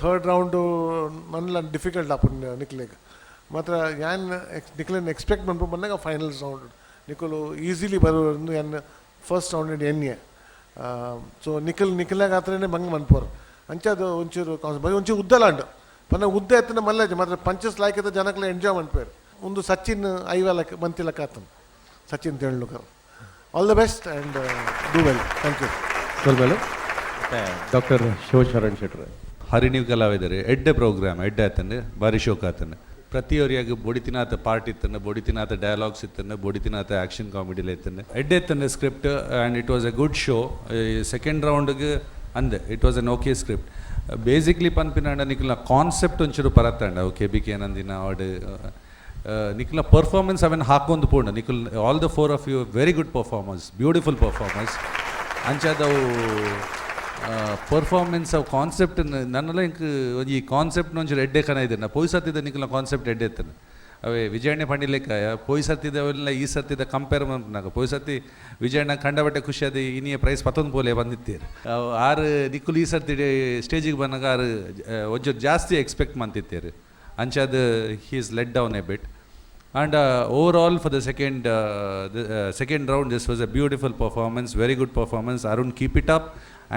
ಥರ್ಡ್ ರೌಂಡು ನಲ್ಲ ಡಿಫಿಕಲ್ಟ್ ಆಪುಂಡು ನಿಖಲೆಗ್ ಮಾತ್ರ. ಯಾನ್ ಎಕ್ಸ್ ನಿಖಲೆನ್ ಎಕ್ಸ್ಪೆಕ್ಟ್ ಮನ್ಪು ಬಂದಾಗ ಫೈನಲ್ ರೌಂಡ್ ನಿಖಲು ಈಸಿಲಿ ಬರೋ ಯಾನ್ ಫಸ್ಟ್ ರೌಂಡ್ ಎನ್ಯೆ. ಸೊ ನಿಖಲ್ ನಿಖಲಾಗ ಆತ್ರನೇ ಬಂಗ್ ಮನ್ಪೋರು. ಅಂಚಾದ ಒಂಚೂರು ಕಾನ್ಸ್ ಒಂಚೂರು ಉದ್ದಲಾಂಡ್ ಪನ್ನ ಉದ್ದ ಎತ್ತಿನ ಮಲ್ಲಾಜಿ ಮಾತ್ರ ಪಂಚಸ್ ಲಾಯ್ಕ್ ಜನಕ್ಲೆ ಎಂಜಾಯ್ ಮನ್ಪೇರು. ಒಂದು ಸಚಿನ್ ಐವ ಲಕ್ಕ ಮಂತಿ ಲೆಕ್ಕ ಆತನು Sachin Tendulkar. All the best and do well, thank you. ಸೊಲ್ಮೆಲು doctor Shivasharan ಶೆಟ್ರು. ಹರಿಣಿ ಕಲಾವಿದರು, ಎಡ್ಡೆ ಪ್ರೋಗ್ರಾಮ್ ಎಡ್ಡೆ ಆತಂಡೆ, ಭಾರಿ ಶೋಕ್ ಆತಂಡೆ. ಪ್ರತಿಯೊರಿಯಾಗ ಬೊಡಿತಿನಾಥ ಪಾರ್ಟ್ ಇತ್ತಂಡೆ, ಬೊಡಿತಿನಾಥ ಡೈಲಾಗ್ಸ್ ಇತ್ತಂಡೆ, ಬೊಡಿತಿನಾಥ ಆ್ಯಕ್ಷನ್ ಕಾಮಿಡಿಲ ಇತ್ತಂಡೆ, ಎಡ್ಡೆ ಇತ್ತಂಡೆ script and it was a good show. Second ರೌಂಡ್ಗೆ ಅಂದೆ it was an okay script basically. ಪನ್ಪಿನಾಂಡ ನಿಖಲ್ನ ಕಾನ್ಸೆಪ್ಟ್ ಒಂಚೂರು ಪರತ್ತಂಡ ಓಕೆ ಬಿ ಕೆ ನಂದಿನ ಆಡ್ ನಿಖಲ್ನ ಪರ್ಫಾರ್ಮೆನ್ಸ್ ಅವೆನ್ ಹಾಕೊಂದು ಪೂರ್ಣ. ನಿಖಲ್, all the four of you, very good performance, beautiful performance. ಅಂಚಾದವು ಪರ್ಫಾರ್ಮೆನ್ಸ್ ಅವು ಕಾನ್ಸೆಪ್ಟ್ ನನ್ನೆಲ್ಲ ಇಂಕ್ ಒಂಜಿ ಕಾನ್ಸೆಪ್ಟ್ ಒಂಚೂರು ಎಡ್ಡೆ ಕನ ಇದೆ. ಪೋಯ್ ಸರ್ತಿದ ನಿಖಲ್ನ ಕಾನ್ಸೆಪ್ಟ್ ಎಡ್ಡೆ ಇತ್ತನ. ಅವೇ ವಿಜಯಣ್ಣೆ ಪಂಡಿಲೆಕ್ಕ ಪೋಯ್ ಸರ್ತಿದ ಅವೆಲ್ಲ ಈ ಸರ್ತಿದ ಕಂಪೇರ್ ಮನ್ಪುನಾಗ ಪೋಯ್ ಸರ್ತಿ ವಿಜಯಣ್ಣ ಕಂಡಬಟ್ಟೆ ಖುಷಿ ಅದ ಇನಿಯ ಪ್ರೈಸ್ ಪತ್ತೊಂದು ಪೋಲೆ ಬಂದಿತ್ತೀರು. ಆರು ನಿಕ್ಕುಲು ಈ ಸರ್ತಿ ಸ್ಟೇಜಿಗೆ ಬಂದಾಗ ಆರು ಒಂಚೂರು ಜಾಸ್ತಿ expect ಮಂತಿತ್ತೀರು. ಅಂಚಾದ he is let down a bit and overall for the second round this was a beautiful performance, very good performance. Arun, keep it up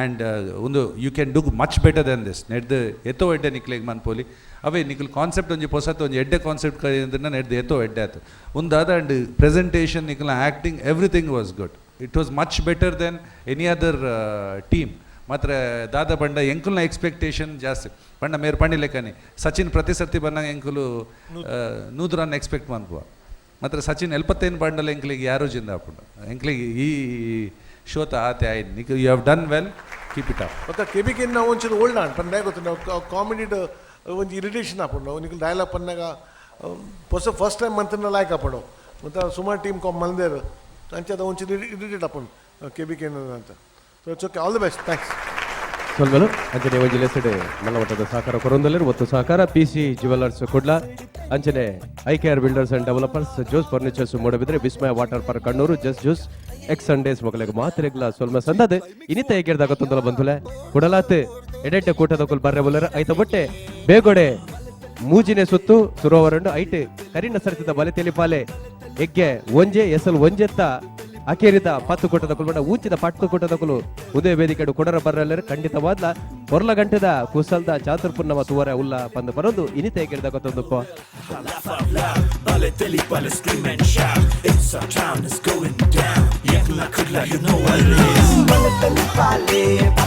and ಒಂದು you can do much better than this. ನೆಡ್ದು ಎತ್ತೋ ಎಡ್ಡೆ ನಿಕ್ಲೆಗ್ ಮನ್ಪೋಲಿ. ಅವೇ Nikhil concept ಒಂಜಿ ಪೊಸತ್ ಒಂಜಿ ಎಡ್ಡೆ concept ಕೈಯಿಂದ ನೆಡ್ದು ಎತ್ತೋ ಎಡ್ಡೆ ಆಯ್ತು ಒಂದಾದ. ಆ್ಯಂಡ್ ಪ್ರೆಸೆಂಟೇಷನ್, ನಿಖಲ್ನ acting, everything was good. It was much better than any other team. ಮಾತ್ರ ದಾದ ಪಂಡ ಎಂಕುಲ್ನ ಎಕ್ಸ್ಪೆಕ್ಟೇಷನ್ ಜಾಸ್ತಿ ಪಂಡ ಮೇರ್ ಪಂಡಿ ಲೆಕ್ಕನೆ ಸಚಿನ್ ಪ್ರತಿ ಸರ್ತಿ ಬಂದಾಗ ಎಂಕುಲು 100 ರನ್ ಎಕ್ಸ್ಪೆಕ್ಟ್ ಮನ್ಪುವ. ಮಾತ್ರ ಸಚಿನ್ ಎಲ್ಪತ್ತೈದು ಪಂಡಲ ಎಂಕ್ಲಿಗೆ ಯಾರೋ ಜಿಂದ ಆಪುಂಡು. ಎಂಕ್ಲಿಗೆ ಈ ಶೋತ ಆತೆ ಆಯ್ತು. ನಿಕ್ you have done well, keep it up. ಬೊಕ್ಕ ಕೆಬಿಕಿನ್ನ ಒಂಚೂರು ಓಲ್ಡ್ ಆಂಡ್ ಪಂಡ ಗೊತ್ತು, ಕಾಮಿಡಿಡ್ ಒಂಜಿ ಇರಿಟೇಷನ್ ಆಪುಂಡು. ನಿಕುಲು ಡೈಲಾಗ್ ಪನ್ನಗ ಹೊಸ ಫಸ್ಟ್ ಟೈಮ್ ಮಂತನ ಲಾಯ್ಕ್ ಆಪುಂಡು. ಮತ್ತು ಸುಮಾರು ಟೀಮ್ ಕಾಮ್ ಮಲ್ದೇರು ಅಂಚದ ಒಂಚೂರು ಇರಿಟೇಟ್ ಆಪುಂಡು ಕೆಬಿಕೆ ಅಂತ. So it's okay, all the best, thanks. ಸೊಲ್ಮೆಲು. ಅಂಚನೆ ಒಂಜಿ ಲೆಸಡ್ ಮಲ್ಲ ಮಟ್ಟದ ಸಹಕಾರ ಕೊರೊಂದಲ್ಲೆರ್. ಒತ್ತು ಸಹಕಾರ ಪಿ ಸಿ ಜುವೆಲ್ಲರ್ಸ್ ಕುಡ್ಲ, ಅಂಚನೆ I K R builders and developers, Jose furnitures Moodbidri, Vismaya water park Kannur, just juice X Sundays ಮೊಗಲಿಗೆ ಮಾತ್ರೆಗ್ಲ ಸೊಲ್ಮೆ ಸಂದದ. ಇನಿತ ಏಕೆರ್ದಾಗ ತೊಂದಲ ಬಂಧುಲೆ ಕುಡಲಾತ್ ಎಡೆಟ್ಟೆ ಕೂಟದಕುಲ್ ಬರ್ರೆ ಬುಲ್ಲರ್. ಐತ ಬಟ್ಟೆ ಬೇಗೊಡೆ ಮೂಜಿನೆ ಸುತ್ತು ಸುರೋವರಂಡು. ಐಟ್ ಕರಿನ ಸರಿತದ ಬಲೆ ತೆಲಿಪಾಲೆ ಎಗ್ಗೆ ಒಂಜೆ ಎಸಲ್ ಒಂಜೆತ್ತ ಅಕೇರಿದ 10 ಕೂಟದಕುಲು ಬಂಡ ಊಂಚಿದ ಪಟ್ಟು ಕೂಟದಕುಲು ಉದಯ ವೇದಿಕೆಡು ಕೊಡರ ಬರ್ರಲ್ಲರು. ಖಂಡಿತವಾದ್ಲ ಕೊರ್ಲ ಗಂಟೆದ ಕುಸಲ್ದ ಚಾತುರ್ಪುರ್ಣಮ ತುವರ ಉಲ್ಲ ಪಂದು ಬರೋದು ಇನಿತ ಏಕೆರ್ದ ಗೊತ್ತೊಂದುಪ್ಪ. Bale Telipale, scream and shout. It's our town, it's going down. Yakla Kudla, you know what it is. Bale Telipale.